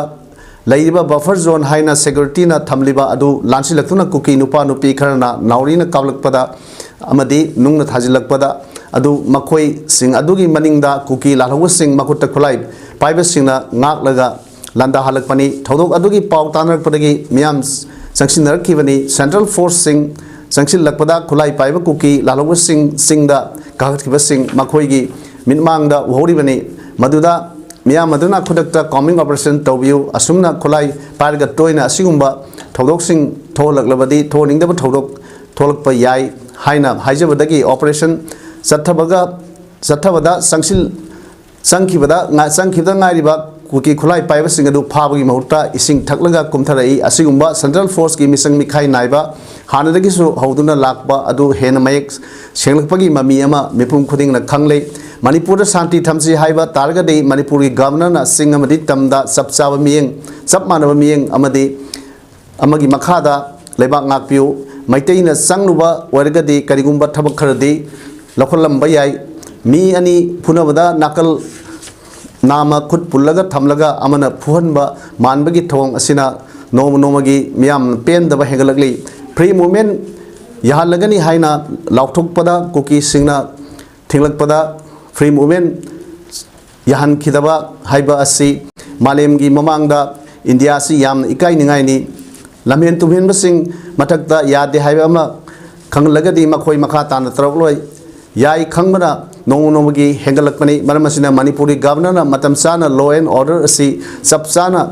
ꯂꯩꯔꯤꯕ ꯕꯐꯔ ꯖꯣꯟ ꯍꯥꯏꯅ ꯁꯦꯀ꯭ꯌꯨꯔꯤꯇꯤꯅ ꯊꯝꯂꯤꯕ ꯑꯗꯨ ꯂꯥꯟꯁꯤꯜꯂꯛꯇꯨꯅ ꯀꯨꯀꯤ ꯅꯨꯄꯥ ꯅꯨꯄꯤ ꯈꯔꯅ ꯅꯥꯎꯔꯤꯅ ꯀꯥꯞꯂꯛꯄꯗ ꯑꯃꯗꯤ ꯅꯨꯡꯅ ꯊꯥꯖꯤꯜꯂꯛꯄꯗ ꯑꯗꯨ ꯃꯈꯣꯏꯁꯤꯡ ꯑꯗꯨꯒꯤ ꯃꯅꯤꯡꯗ ꯀꯨꯀꯤ ꯂꯥꯜꯍꯧꯕꯁꯤꯡ ꯃꯈꯨꯠꯇ ꯈꯨꯠꯂꯥꯏ ꯄꯥꯏꯕꯁꯤꯡꯅ ꯉꯥꯛꯂꯒ ꯂꯥꯟꯗꯥꯍꯜꯂꯛꯄꯅꯤ꯫ ꯊꯧꯗꯣꯛ ꯑꯗꯨꯒꯤ ꯄꯥꯎ ꯇꯥꯅꯔꯛꯄꯗꯒꯤ ꯃꯤꯌꯥꯝ ꯆꯪꯁꯤꯟꯅꯔꯛꯈꯤꯕꯅꯤ꯫ ꯁꯦꯟꯇ꯭ꯔꯦꯜ ꯐꯣꯔꯁꯁꯤꯡ ꯆꯪꯁꯤꯜꯂꯛꯄꯗ ꯈꯨꯠꯂꯥꯏ ꯄꯥꯏꯕ ꯀꯨꯀꯤ ꯂꯥꯜꯍꯧꯕꯁꯤꯡ ꯆꯤꯡꯗ ꯀꯥꯈꯠꯈꯤꯕꯁꯤꯡ ꯃꯈꯣꯏꯒꯤ ꯃꯤꯠꯃꯥꯡꯗ ꯎꯍꯧꯔꯤꯕꯅꯤ꯫ ꯃꯗꯨꯗ ꯃꯤꯌꯥꯝ ꯑꯗꯨꯅ ꯈꯨꯗꯛꯇ ꯀꯥꯃꯤꯡ ꯑꯣꯄꯔꯦꯁꯟ ꯇꯧꯕꯤꯌꯨ꯫ ꯑꯁꯨꯝꯅ ꯈꯨꯠꯂꯥꯏ ꯄꯥꯏꯔꯒ ꯇꯣꯏꯅ ꯑꯁꯤꯒꯨꯝꯕ ꯊꯧꯗꯣꯛꯁꯤꯡ ꯊꯣꯛꯍꯜꯂꯛꯂꯕꯗꯤ ꯊꯣꯛꯍꯟꯅꯤꯡꯗꯕ ꯊꯧꯗꯣꯛ ꯊꯣꯛꯂꯛꯄ ꯌꯥꯏ ꯍꯥꯏꯅ ꯍꯥꯏꯖꯕꯗꯒꯤ ꯑꯣꯄꯔꯦꯁꯟ ꯆꯠꯊꯕꯒ ꯆꯠꯊꯕꯗ ꯆꯪꯁꯤꯜ ꯆꯪꯈꯤꯕꯗ ꯉꯥ-, ꯆꯪꯈꯤꯕꯗ ꯉꯥꯏꯔꯤꯕ ꯀꯨꯀꯤ ꯈꯨꯠꯂꯥꯏ ꯄꯥꯏꯕꯁꯤꯡ ꯑꯗꯨ ꯐꯥꯕꯒꯤ ꯃꯍꯨꯠꯇ ꯏꯁꯤꯡ ꯊꯛꯂꯒ ꯀꯨꯝꯊꯔꯛꯏ꯫ ꯑꯁꯤꯒꯨꯝꯕ ꯁꯦꯟꯇ꯭ꯔꯦꯜ ꯐꯣꯔꯁꯀꯤ ꯃꯤꯆꯪ ꯃꯤꯈꯥꯏ ꯅꯥꯏꯕ ꯍꯥꯟꯅꯗꯒꯤꯁꯨ ꯍꯧꯗꯨꯅ ꯂꯥꯛꯄ ꯑꯗꯨ ꯍꯦꯟꯅ ꯃꯌꯦꯛ ꯁꯦꯡꯂꯛꯄꯒꯤ ꯃꯃꯤ ꯑꯃ ꯃꯤꯄꯨꯝ ꯈꯨꯗꯤꯡꯅ ꯈꯪꯂꯦ꯫ ꯃꯅꯤꯄꯨꯔꯗ ꯁꯥꯟꯇꯤ ꯊꯝꯁꯤ ꯍꯥꯏꯕ ꯇꯥꯔꯒꯗꯤ ꯃꯅꯤꯄꯨꯔꯒꯤ ꯒꯚꯔꯅꯔꯅ ꯆꯤꯡ ꯑꯃꯗꯤ ꯇꯝꯗ ꯆꯞ ꯆꯥꯕ ꯃꯤꯠꯌꯦꯡ, ꯆꯞ ꯃꯥꯟꯅꯕ ꯃꯤꯠꯌꯦꯡ ꯑꯃꯗꯤ ꯑꯃꯒꯤ ꯃꯈꯥꯗ ꯂꯩꯕꯥꯛ ꯉꯥꯛꯄꯤꯌꯨ꯫ ꯃꯩꯇꯩꯅ ꯆꯪꯂꯨꯕ ꯑꯣꯏꯔꯒꯗꯤ ꯀꯔꯤꯒꯨꯝꯕ ꯊꯕꯛ ꯈꯔꯗꯤ ꯂꯧꯈꯠꯂꯝꯕ ꯌꯥꯏ꯫ ꯃꯤ ꯑꯅꯤ ꯐꯨꯅꯕꯗ ꯅꯥꯀꯜ ꯅꯥꯝꯃ ꯈꯨꯠ ꯄꯨꯜꯂꯒ ꯊꯝꯂꯒ ꯑꯃꯅ ꯐꯨꯍꯟꯕ ꯃꯥꯟꯕꯒꯤ ꯊꯧꯑꯣꯡ ꯑꯁꯤꯅ ꯅꯣꯡꯃ ꯅꯣꯡꯃꯒꯤ ꯃꯤꯌꯥꯝ ꯄꯦꯟꯗꯕ ꯍꯦꯟꯒꯠꯂꯛꯂꯤ꯫ ꯐ꯭ꯔꯤ ꯃꯨꯚꯃꯦꯟ ꯌꯥꯍꯜꯂꯒꯅꯤ ꯍꯥꯏꯅ ꯂꯥꯎꯊꯣꯛꯄꯗ ꯀꯨꯀꯤꯁꯤꯡꯅ ꯊꯤꯡꯂꯛꯄꯗ ꯐ꯭ꯔꯤ ꯃꯨꯚꯃꯦꯟ ꯌꯥꯍꯟꯈꯤꯗꯕ ꯍꯥꯏꯕ ꯑꯁꯤ ꯃꯥꯂꯦꯝꯒꯤ ꯃꯃꯥꯡꯗ ꯏꯟꯗꯤꯌꯥ ꯑꯁꯤ ꯌꯥꯝꯅ ꯏꯀꯥꯏꯅꯤꯡꯉꯥꯏꯅꯤ꯫ ꯂꯝꯍꯦꯟ ꯇꯨꯝꯍꯦꯟꯕꯁꯤꯡ ꯃꯊꯛꯇ ꯌꯥꯗꯦ ꯍꯥꯏꯕ ꯑꯃ ꯈꯪꯂꯒꯗꯤ ꯃꯈꯣꯏ ꯃꯈꯥ ꯇꯥꯅ ꯇꯧꯔꯛꯂꯣꯏ꯫ ꯌꯥꯏ ꯈꯪꯕꯅ ꯅꯣꯡꯃ ꯅꯣꯡꯃꯒꯤ ꯍꯦꯟꯒꯠꯂꯛꯄꯅꯤ꯫ ꯃꯔꯝ ꯑꯁꯤꯅ ꯃꯅꯤꯄꯨꯔꯒꯤ ꯒꯚꯔꯅꯔꯅ ꯃꯇꯝ ꯆꯥꯅ ꯂꯣ ꯑꯦꯟ ꯑꯣꯔꯗꯔ ꯑꯁꯤ ꯆꯞ ꯆꯥꯅ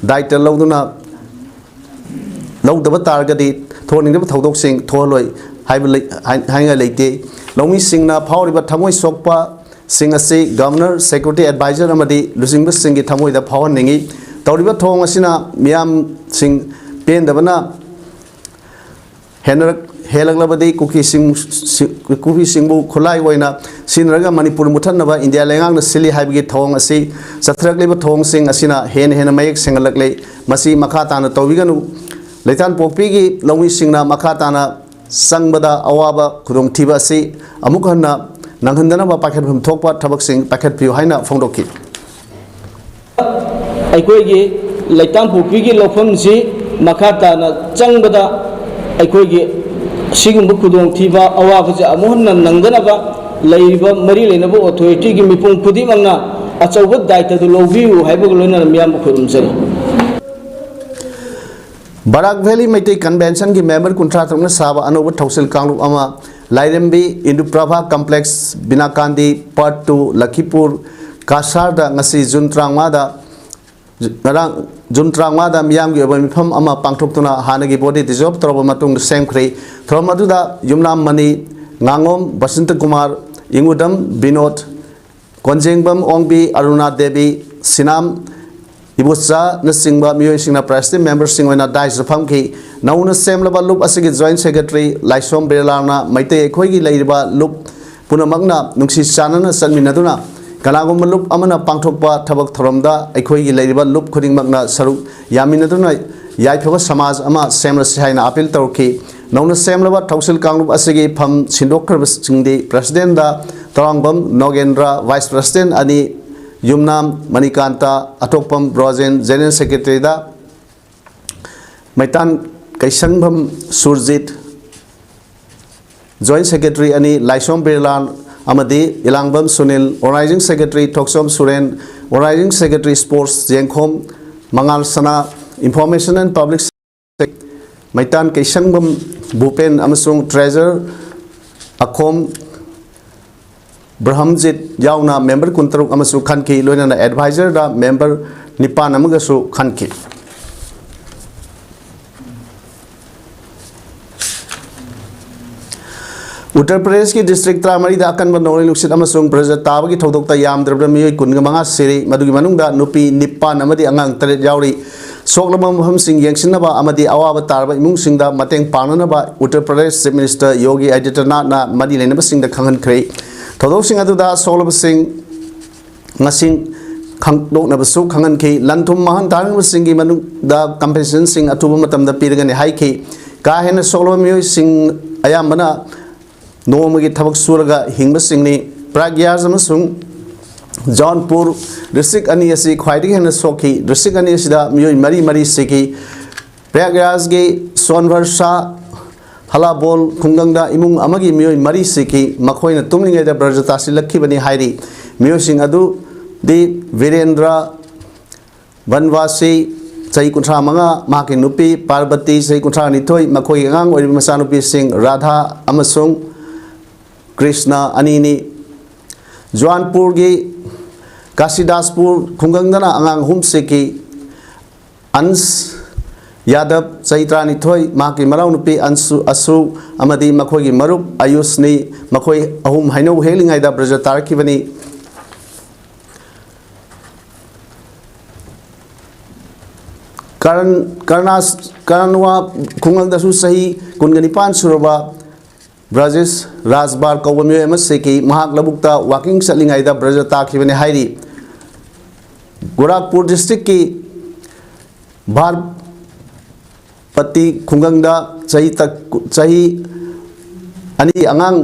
ꯗꯥꯏꯇ ꯂꯧꯗꯨꯅ ꯂꯧꯗꯕ ꯇꯥꯔꯒꯗꯤ ꯊꯣꯛꯍꯟꯅꯤꯡꯗꯕ ꯊꯧꯗꯣꯛꯁꯤꯡ ꯊꯣꯛꯍꯜꯂꯣꯏ ꯍꯥꯏꯕ ꯂꯩ-, ꯍꯥꯏ-, ꯍꯥꯏꯅꯤꯡꯉꯥꯏ ꯂꯩꯇꯦ꯫ ꯂꯧꯃꯤꯁꯤꯡꯅ ꯐꯥꯎꯔꯤꯕ ꯊꯃꯣꯏ ꯁꯣꯛꯄꯁꯤꯡ ꯑꯁꯤ ꯒꯚꯔꯅꯔ, ꯁꯦꯀ꯭ꯌꯨꯔꯤꯇꯤ ꯑꯦꯗꯚꯥꯏꯖꯔ ꯑꯃꯗꯤ ꯂꯨꯆꯤꯡꯕꯁꯤꯡꯒꯤ ꯊꯃꯣꯏꯗ ꯐꯥꯎꯍꯟꯅꯤꯡꯏ꯫ ꯇꯧꯔꯤꯕ ꯊꯧꯑꯣꯡ ꯑꯁꯤꯅ ꯃꯤꯌꯥꯝꯁꯤꯡ ꯄꯦꯟꯗꯕꯅ ꯍꯦꯟꯅꯔꯛ-, ꯍꯦꯜꯂꯛꯂꯕꯗꯤ ꯀꯨꯀꯤꯁꯤꯡ, ꯁꯤ-, ꯀꯨꯀꯤꯁꯤꯡꯕꯨ ꯈꯨꯠꯂꯥꯏ ꯑꯣꯏꯅ ꯁꯤꯖꯤꯟꯅꯔꯒ ꯃꯅꯤꯄꯨꯔ ꯃꯨꯠꯊꯠꯅꯕ ꯏꯟꯗꯤꯌꯥ ꯂꯩꯉꯥꯛꯅ ꯁꯤꯜꯂꯤ ꯍꯥꯏꯕꯒꯤ ꯊꯧꯑꯣꯡ ꯑꯁꯤ ꯆꯠꯊꯔꯛꯂꯤꯕ ꯊꯧꯑꯣꯡꯁꯤꯡ ꯑꯁꯤꯅ ꯍꯦꯟꯅ ꯍꯦꯟꯅ ꯃꯌꯦꯛ ꯁꯦꯡꯍꯜꯂꯛꯂꯦ꯫ ꯃꯁꯤ ꯃꯈꯥ ꯇꯥꯅ ꯇꯧꯕꯤꯒꯅꯨ꯫ ꯂꯩꯇꯥꯟꯄꯣꯛꯄꯤꯒꯤ ꯂꯧꯃꯤꯁꯤꯡꯅ ꯃꯈꯥ ꯇꯥꯅ ꯆꯪꯕꯗ ꯑꯋꯥꯕ ꯈꯨꯗꯣꯡꯊꯤꯕ ꯑꯁꯤ ꯑꯃꯨꯛ ꯍꯟꯅ ꯅꯪꯍꯟꯗꯅꯕ ꯄꯥꯏꯈꯠꯐꯝ ꯊꯣꯛꯄ ꯊꯕꯛꯁꯤꯡ ꯄꯥꯏꯈꯠꯄꯤꯌꯨ ꯍꯥꯏꯅ ꯐꯣꯡꯗꯣꯛꯈꯤ꯫ ꯑꯩꯈꯣꯏꯒꯤ ꯂꯩꯇꯥꯝꯄꯣꯛꯄꯤꯒꯤ ꯂꯧꯐꯝꯁꯤ ꯃꯈꯥ ꯇꯥꯅ ꯆꯪꯕꯗ ꯑꯩꯈꯣꯏꯒꯤ ꯑꯁꯤꯒꯨꯝꯕ ꯈꯨꯗꯣꯡꯊꯤꯕ ꯑꯋꯥꯕꯁꯦ ꯑꯃꯨꯛ ꯍꯟꯅ ꯅꯪꯗꯅꯕ ꯂꯩꯔꯤꯕ ꯃꯔꯤ ꯂꯩꯅꯕ ꯑꯣꯊꯣꯔꯤꯇꯤꯒꯤ ꯃꯤꯄꯨꯝ ꯈꯨꯗꯤꯡꯃꯛꯅ ꯑꯆꯧꯕ ꯗꯥꯏꯇꯗꯨ ꯂꯧꯕꯤꯌꯨ ꯍꯥꯏꯕꯒ ꯂꯣꯏꯅꯅ ꯃꯤꯌꯥꯝꯕꯨ ꯈꯨꯔꯨꯝꯖꯔꯤ꯫ ꯕꯔꯥꯛ ꯚꯦꯂꯤ ꯃꯩꯇꯩ ꯀꯟꯚꯦꯟꯁꯟꯒꯤ ꯃꯦꯝꯕꯔ ꯀꯨꯟꯊ꯭ꯔꯥ ꯇꯔꯨꯛꯅ ꯁꯥꯕ ꯑꯅꯧꯕ ꯊꯧꯁꯤꯜ ꯀꯥꯡꯂꯨꯞ ꯑꯃ, ꯂꯥꯏꯔꯦꯝꯕꯤ ꯏꯟꯗꯨ ꯄ꯭ꯔꯚꯥ ꯀꯝꯄ꯭ꯂꯦꯛꯁ, ꯕꯤꯅꯥꯀꯥꯟꯗꯤ ꯄꯥꯔꯠ ꯇꯨ, ꯂꯈꯤꯄꯨꯔ ꯀꯥꯁꯥꯔꯗ ꯉꯁꯤ ꯖꯨꯟ ꯇꯔꯥꯃꯉꯥꯗ, ꯉꯔꯥꯡ ꯖꯨꯟ ꯇꯔꯥꯃꯉꯥꯗ ꯃꯤꯌꯥꯝꯒꯤ ꯑꯣꯏꯕ ꯃꯤꯐꯝ ꯑꯃ ꯄꯥꯡꯊꯣꯛꯇꯨꯅ ꯍꯥꯟꯅꯒꯤ ꯕꯣꯗꯤ ꯗꯤꯖꯣꯜꯕ ꯇꯧꯔꯕ ꯃꯇꯨꯡꯗ ꯁꯦꯝꯈ꯭ꯔꯦ꯫ ꯊꯧꯔꯝ ꯑꯗꯨꯗ ꯌꯨꯝꯅꯥꯝ ꯃꯅꯤ, ꯉꯥꯉꯣꯝ ꯕꯁꯟꯇ ꯀꯨꯃꯥꯔ, ꯏꯉꯨꯗꯝ ꯕꯤꯅꯣꯗ, ꯀꯣꯟꯖꯦꯡꯕꯝ ꯑꯣꯡꯕꯤ, ꯑꯔꯨꯅꯥ ꯗꯦꯕꯤ, ꯁꯤꯅꯥꯝ ꯏꯕꯣꯆꯥꯅꯆꯤꯡꯕ ꯃꯤꯑꯣꯏꯁꯤꯡꯅ ꯄ꯭ꯔꯦꯁꯤꯗꯦꯟ ꯃꯦꯝꯕꯔꯁꯤꯡ ꯑꯣꯏꯅ ꯗꯥꯏꯁꯇ ꯐꯝꯈꯤ꯫ ꯅꯧꯅ ꯁꯦꯝꯂꯕ ꯂꯨꯞ ꯑꯁꯤꯒꯤ ꯖꯣꯏꯟ ꯁꯦꯀ꯭ꯔꯦꯇꯔꯤ ꯂꯥꯏꯁꯣꯝ ꯕꯤꯔꯂꯥꯅ ꯃꯩꯇꯩ ꯑꯩꯈꯣꯏꯒꯤ ꯂꯩꯔꯤꯕ ꯂꯨꯞ ꯄꯨꯝꯅꯃꯛꯅ ꯅꯨꯡꯁꯤ ꯆꯥꯟꯅꯅ ꯆꯠꯃꯤꯟꯅꯗꯨꯅ ꯀꯅꯥꯒꯨꯝꯕ ꯂꯨꯞ ꯑꯃꯅ ꯄꯥꯡꯊꯣꯛꯄ ꯊꯕꯛ ꯊꯧꯔꯝꯗ ꯑꯩꯈꯣꯏꯒꯤ ꯂꯩꯔꯤꯕ ꯂꯨꯞ ꯈꯨꯗꯤꯡꯃꯛꯅ ꯁꯔꯨꯛ ꯌꯥꯃꯤꯟꯅꯗꯨꯅ ꯌꯥꯏꯐꯕ ꯁꯃꯥꯖ ꯑꯃ ꯁꯦꯝꯂꯁꯤ ꯍꯥꯏꯅ ꯑꯥꯄꯤꯜ ꯇꯧꯔꯛꯈꯤ꯫ ꯅꯧꯅ ꯁꯦꯝꯂꯕ ꯊꯧꯁꯤꯜ ꯀꯥꯡꯂꯨꯞ ꯑꯁꯤꯒꯤ ꯐꯝ ꯁꯤꯟꯗꯣꯛꯈ꯭ꯔꯕꯁꯤꯡꯗꯤ ꯄ꯭ꯔꯦꯁꯤꯗꯦꯟꯗ ꯇꯔꯥꯡꯕꯝ ꯅꯣꯒꯦꯟꯗ꯭ꯔ, ꯚꯥꯏꯁ ꯄ꯭ꯔꯦꯁꯤꯗꯦꯟ ꯑꯅꯤ, ꯌꯨꯝꯅꯥꯝ Manikanta, ꯑꯇꯣꯛꯄꯝ Brojen, general ꯁꯦꯀ꯭ꯔꯦꯇꯔꯤꯗ ꯃꯩꯇꯥꯟ ꯀꯩꯁꯪꯕꯝ Surjit, join secretary ꯑꯅꯤ, ꯂꯥꯏꯁꯣꯝ ꯕꯤꯔꯂꯥꯟ ꯑꯃꯗꯤ ꯏꯂꯥꯡꯕꯝ ꯁꯨꯅꯤꯜ, ꯑꯣꯔꯒꯅꯥꯏꯖꯤꯡ ꯁꯦꯀ꯭ꯔꯦꯇꯔꯤ ꯊꯣꯛꯆꯣꯝ ꯁꯨꯔꯦꯟ, ꯑꯣꯔꯒꯅꯥꯏꯖꯤꯡ ꯁꯦꯀ꯭ꯔꯦꯇꯔꯤ ꯁ꯭ꯄꯣꯔꯠꯁ ꯖꯦꯡꯈꯣꯝ ꯃꯉꯥꯜ ꯁꯅꯥ, ꯏꯟꯐꯣꯔꯃꯦꯁꯟ ꯑꯦꯟ ꯄꯕ꯭ꯂꯤꯛ ꯃꯩꯇꯥꯟ ꯀꯩꯁꯪꯕꯝ ꯚꯨꯄꯦꯟ ꯑꯃꯁꯨꯡ ꯇ꯭ꯔꯦꯖꯔ ꯑꯈꯣꯝ ꯕ꯭ꯔꯍꯝꯖꯤꯠ ꯌꯥꯎꯅ ꯃꯦꯝꯕꯔ ꯀꯨꯟꯇꯔꯨꯛ ꯑꯃꯁꯨ ꯈꯟꯈꯤ, ꯂꯣꯏꯅꯅ ꯑꯦꯗꯚꯥꯏꯖꯔꯗ ꯃꯦꯝꯕꯔ ꯅꯤꯄꯥꯟ ꯑꯃꯒꯁꯨ ꯈꯟꯈꯤ꯫ ꯎꯠꯇꯔ ꯄ꯭ꯔꯗꯦꯁꯀꯤ ꯗꯤꯁꯇ꯭ꯔꯤꯛ ꯇꯔꯥꯃꯔꯤꯗ ꯑꯀꯟꯕ ꯅꯣꯡꯂꯩ ꯅꯨꯡꯁꯤꯠ ꯑꯃꯁꯨꯡ ꯕ꯭ꯔꯖ ꯇꯥꯕꯒꯤ ꯊꯧꯗꯣꯛꯇ ꯌꯥꯝꯗ꯭ꯔꯕꯗ ꯃꯤꯑꯣꯏ ꯀꯨꯟꯒ ꯃꯉꯥ ꯁꯤꯔꯤ, ꯃꯗꯨꯒꯤ ꯃꯅꯨꯡꯗ ꯅꯨꯄꯤ ꯅꯤꯄꯥꯟ ꯑꯃꯗꯤ ꯑꯉꯥꯡ ꯇꯔꯦꯠ ꯌꯥꯎꯔꯤ꯫ ꯁꯣꯛꯂꯕ ꯃꯐꯝꯁꯤꯡ ꯌꯦꯡꯁꯤꯟꯅꯕ ꯑꯃꯗꯤ ꯑꯋꯥꯕ ꯇꯥꯔꯕ ꯏꯃꯨꯡꯁꯤꯡꯗ ꯃꯇꯦꯡ ꯄꯥꯡꯅꯅꯕ ꯎꯠꯇꯔ ꯄ꯭ꯔꯗꯦꯁ ꯆꯤꯐ ꯃꯤꯅꯤꯁꯇꯔ ꯌꯣꯒꯤ ꯑꯥꯗꯤꯇ꯭ꯌꯅꯥꯊꯅ ꯃꯔꯤ ꯂꯩꯅꯕꯁꯤꯡꯗ ꯈꯪꯍꯟꯈ꯭ꯔꯦ꯫ ꯊꯧꯗꯣꯛꯁꯤꯡ ꯑꯗꯨꯗ ꯁꯣꯛꯂꯕꯁꯤꯡ ꯃꯁꯤꯡ ꯈꯪꯗꯣꯛꯅꯕꯁꯨ ꯈꯪꯍꯟꯈꯤ꯫ ꯂꯟ ꯊꯨꯝ ꯃꯥꯡꯍꯟ ꯇꯥꯛꯍꯟꯕꯁꯤꯡꯒꯤ ꯃꯅꯨꯡꯗ ꯀꯝꯄꯦꯟꯁꯦꯁꯟꯁꯤꯡ ꯑꯊꯨꯕ ꯃꯇꯝꯗ ꯄꯤꯔꯒꯅꯤ ꯍꯥꯏꯈꯤ꯫ ꯀꯥ ꯍꯦꯟꯅ ꯁꯣꯛꯂꯕ ꯃꯤꯑꯣꯏꯁꯤꯡ ꯑꯌꯥꯝꯕꯅ ꯅꯣꯡꯃꯒꯤ ꯊꯕꯛ ꯁꯨꯔꯒ ꯍꯤꯡꯕꯁꯤꯡꯅꯤ꯫ ꯄ꯭ꯔꯌꯥꯒ꯭ꯔꯥꯖ ꯑꯃꯁꯨꯡ ꯖꯧꯟꯄꯨꯔ ꯗꯤꯁꯇ꯭ꯔꯤꯛ ꯑꯅꯤ ꯑꯁꯤ ꯈ꯭ꯋꯥꯏꯗꯒꯤ ꯍꯦꯟꯅ ꯁꯣꯛꯈꯤ꯫ ꯗꯤꯁꯇ꯭ꯔꯤꯛ ꯑꯅꯤ ꯑꯁꯤꯗ ꯃꯤꯑꯣꯏ ꯃꯔꯤ ꯃꯔꯤ ꯁꯤꯈꯤ꯫ ꯄ꯭ꯔꯌꯥꯒ꯭ꯔꯥꯖꯒꯤ ꯁꯣꯟꯚꯔꯁꯥ ꯍꯂꯥꯕꯣꯜ ꯈꯨꯡꯒꯪꯗ ꯏꯃꯨꯡ ꯑꯃꯒꯤ ꯃꯤꯑꯣꯏ ꯃꯔꯤ ꯁꯤꯈꯤ꯫ ꯃꯈꯣꯏꯅ ꯇꯨꯝꯂꯤꯉꯩꯗ ꯕ꯭ꯔꯖ ꯇꯥꯁꯤꯜꯂꯛꯈꯤꯕꯅꯤ ꯍꯥꯏꯔꯤ꯫ ꯃꯤꯑꯣꯏꯁꯤꯡ ꯑꯗꯨꯗꯤ ꯕꯤꯔꯦꯟꯗ꯭ꯔ ꯕꯟꯋꯥꯁꯤ, ꯆꯍꯤ ꯀꯨꯟꯊ꯭ꯔꯥ ꯃꯉꯥ, ꯃꯍꯥꯛꯀꯤ ꯅꯨꯄꯤ ꯄꯥꯔꯕꯇꯤ, ꯆꯍꯤ ꯀꯨꯟꯊ꯭ꯔꯥ ꯅꯤꯊꯣꯏ, ꯃꯈꯣꯏꯒꯤ ꯑꯉꯥꯡ ꯑꯣꯏꯔꯤꯕ ꯃꯆꯥꯅꯨꯄꯤꯁꯤꯡ ꯔꯥꯙꯥ ꯑꯃꯁꯨꯡ ꯀ꯭ꯔꯤꯁꯅ ꯑꯅꯤꯅꯤ꯫ ꯖꯣꯟꯄꯨꯔꯒꯤ ꯀꯥꯁꯤꯗꯥꯁꯄꯨꯔ ꯈꯨꯡꯒꯪꯗꯅ ꯑꯉꯥꯡ ꯑꯍꯨꯝ ꯁꯤꯈꯤ꯫ ꯑꯟꯁ ꯌꯥꯗꯕ, ꯆꯍꯤ ꯇꯔꯥꯅꯤꯊꯣꯏ, ꯃꯍꯥꯛꯀꯤ ꯃꯅꯥꯎꯅꯨꯄꯤ ꯑꯟꯁꯨ, ꯑꯁꯨ ꯑꯃꯗꯤ ꯃꯈꯣꯏꯒꯤ ꯃꯔꯨꯞ ꯑꯌꯨꯁꯅꯤ꯫ ꯃꯈꯣꯏ ꯑꯍꯨꯝ ꯍꯩꯅꯧ ꯍꯦꯛꯂꯤꯉꯩꯗ ꯕ꯭ꯔꯖ ꯇꯥꯔꯛꯈꯤꯕꯅꯤ꯫ ꯀꯔꯟ-, ꯀꯔꯅꯥꯁ-, ꯀꯔꯅꯋꯥ ꯈꯨꯡꯒꯪꯗꯁꯨ ꯆꯍꯤ ꯀꯨꯟꯒ ꯅꯤꯄꯥꯟ ꯁꯨꯔꯕ ꯕ꯭ꯔꯖꯦꯁ ꯔꯥꯖꯕꯥꯔ ꯀꯧꯕ ꯃꯤꯑꯣꯏ ꯑꯃ ꯁꯤꯈꯤ꯫ ꯃꯍꯥꯛ ꯂꯧꯕꯨꯛꯇ ꯋꯥꯀꯤꯡ ꯆꯠꯂꯤꯉꯩꯗ ꯕ꯭ꯔꯖ ꯇꯥꯈꯤꯕꯅꯤ ꯍꯥꯏꯔꯤ꯫ ꯒꯣꯔꯥꯈꯄꯨꯔ ꯗꯤꯁꯇ꯭ꯔꯤꯛꯀꯤ ꯚꯥꯔ ꯄꯇꯤ ꯈꯨꯡꯒꯪꯗ ꯆꯍꯤ ꯇ-, ꯆꯍꯤ ꯑꯅꯤ ꯑꯉꯥꯡ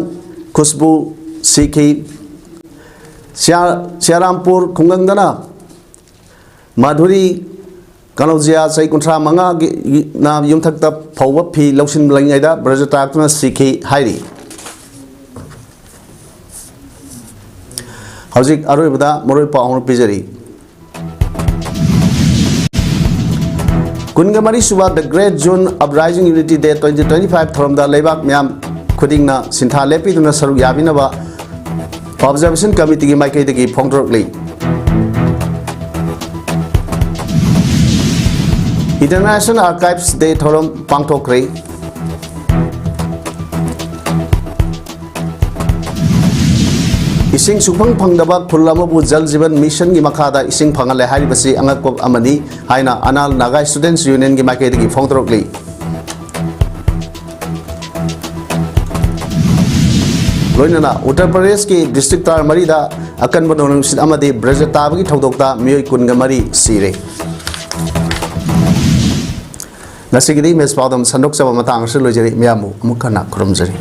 ꯈꯨꯁꯕꯨ ꯁꯤꯈꯤ꯫ ꯁꯤꯌꯥ-, ꯁꯤꯌꯥꯔꯥꯝꯄꯨꯔ ꯈꯨꯡꯒꯪꯗꯅ ꯃꯥꯙꯨꯔꯤ ꯀꯅꯧꯖꯤꯌꯥ, ꯆꯍꯤ ꯀꯨꯟꯊ꯭ꯔꯥ ꯃꯉꯥꯒꯤ, ꯅ ꯌꯨꯝꯊꯛꯇ ꯐꯧꯕ ꯐꯤ ꯂꯧꯁꯤꯟꯂꯤꯉꯩꯗ ꯕ꯭ꯔꯖ ꯇꯥꯔꯛꯇꯨꯅ ꯁꯤꯈꯤ ꯍꯥꯏꯔꯤ꯫ ꯍꯧꯖꯤꯛ ꯑꯔꯣꯏꯕꯗ ꯃꯔꯨꯑꯣꯏꯕ ꯄꯥꯎ ꯑꯃ ꯄꯤꯖꯔꯤ꯫ ꯀꯨꯟꯒ ꯃꯔꯤ ꯁꯨꯕ The Great June Uprising Unity Day twenty twenty-five ꯊꯧꯔꯝꯗ ꯂꯩꯕꯥꯛ ꯃꯤꯌꯥꯝ ꯈꯨꯗꯤꯡꯅ ꯁꯤꯟꯊꯥ ꯂꯦꯞꯄꯤꯗꯨꯅ ꯁꯔꯨꯛ ꯌꯥꯕꯤꯅꯕ Observation Committeeꯒꯤ ꯃꯥꯏꯀꯩꯗꯒꯤ ꯐꯣꯡꯗꯣꯔꯛꯂꯤ꯫ International Archives Day ꯊꯧꯔꯝ ꯄꯥꯡꯊꯣꯛꯈ꯭ꯔꯦ꯫ ꯏꯁꯤꯡ ꯁꯨꯡꯐꯪ ꯐꯪꯗꯕ ꯈꯨꯜ ꯑꯃꯕꯨ ꯖꯜ ꯖꯤꯕꯟ ꯃꯤꯁꯟꯒꯤ ꯃꯈꯥꯗ ꯏꯁꯤꯡ ꯐꯪꯍꯜꯂꯦ ꯍꯥꯏꯔꯤꯕꯁꯤ ꯑꯉꯛꯄ ꯑꯃꯅꯤ ꯍꯥꯏꯅ ꯑꯅꯥꯜ ꯅꯥꯒꯥ ꯁ꯭ꯇꯨꯗꯦꯟꯠꯁ ꯌꯨꯅꯤꯌꯟꯒꯤ ꯃꯥꯏꯀꯩꯗꯒꯤ ꯐꯣꯡꯗꯣꯔꯛꯂꯤ꯫ ꯂꯣꯏꯅꯅ ꯎꯠꯇꯔ ꯄ꯭ꯔꯗꯦꯁꯀꯤ ꯗꯤꯁꯇ꯭ꯔꯤꯛ ꯇꯔꯥꯃꯔꯤꯗ ꯑꯀꯟꯕ ꯅꯣꯡꯂꯩ ꯅꯨꯡꯁꯤꯠ ꯑꯃꯗꯤ ꯕ꯭ꯔꯦꯖꯔ ꯇꯥꯕꯒꯤ ꯊꯧꯗꯣꯛꯇ ꯃꯤꯑꯣꯏ ꯀꯨꯟꯒ ꯃꯔꯤ ꯁꯤꯔꯦ꯫ ꯉꯁꯤꯒꯤꯗꯤ ꯃꯦꯁ ꯄꯥꯎꯗꯝ ꯁꯟꯗꯣꯛꯆꯕ ꯃꯇꯥꯡ ꯑꯁꯤꯗ ꯂꯣꯏꯖꯔꯦ꯫ ꯃꯤꯌꯥꯝꯕꯨ ꯑꯃꯨꯛ ꯍꯟꯅ ꯈꯨꯔꯨꯝꯖꯔꯤ꯫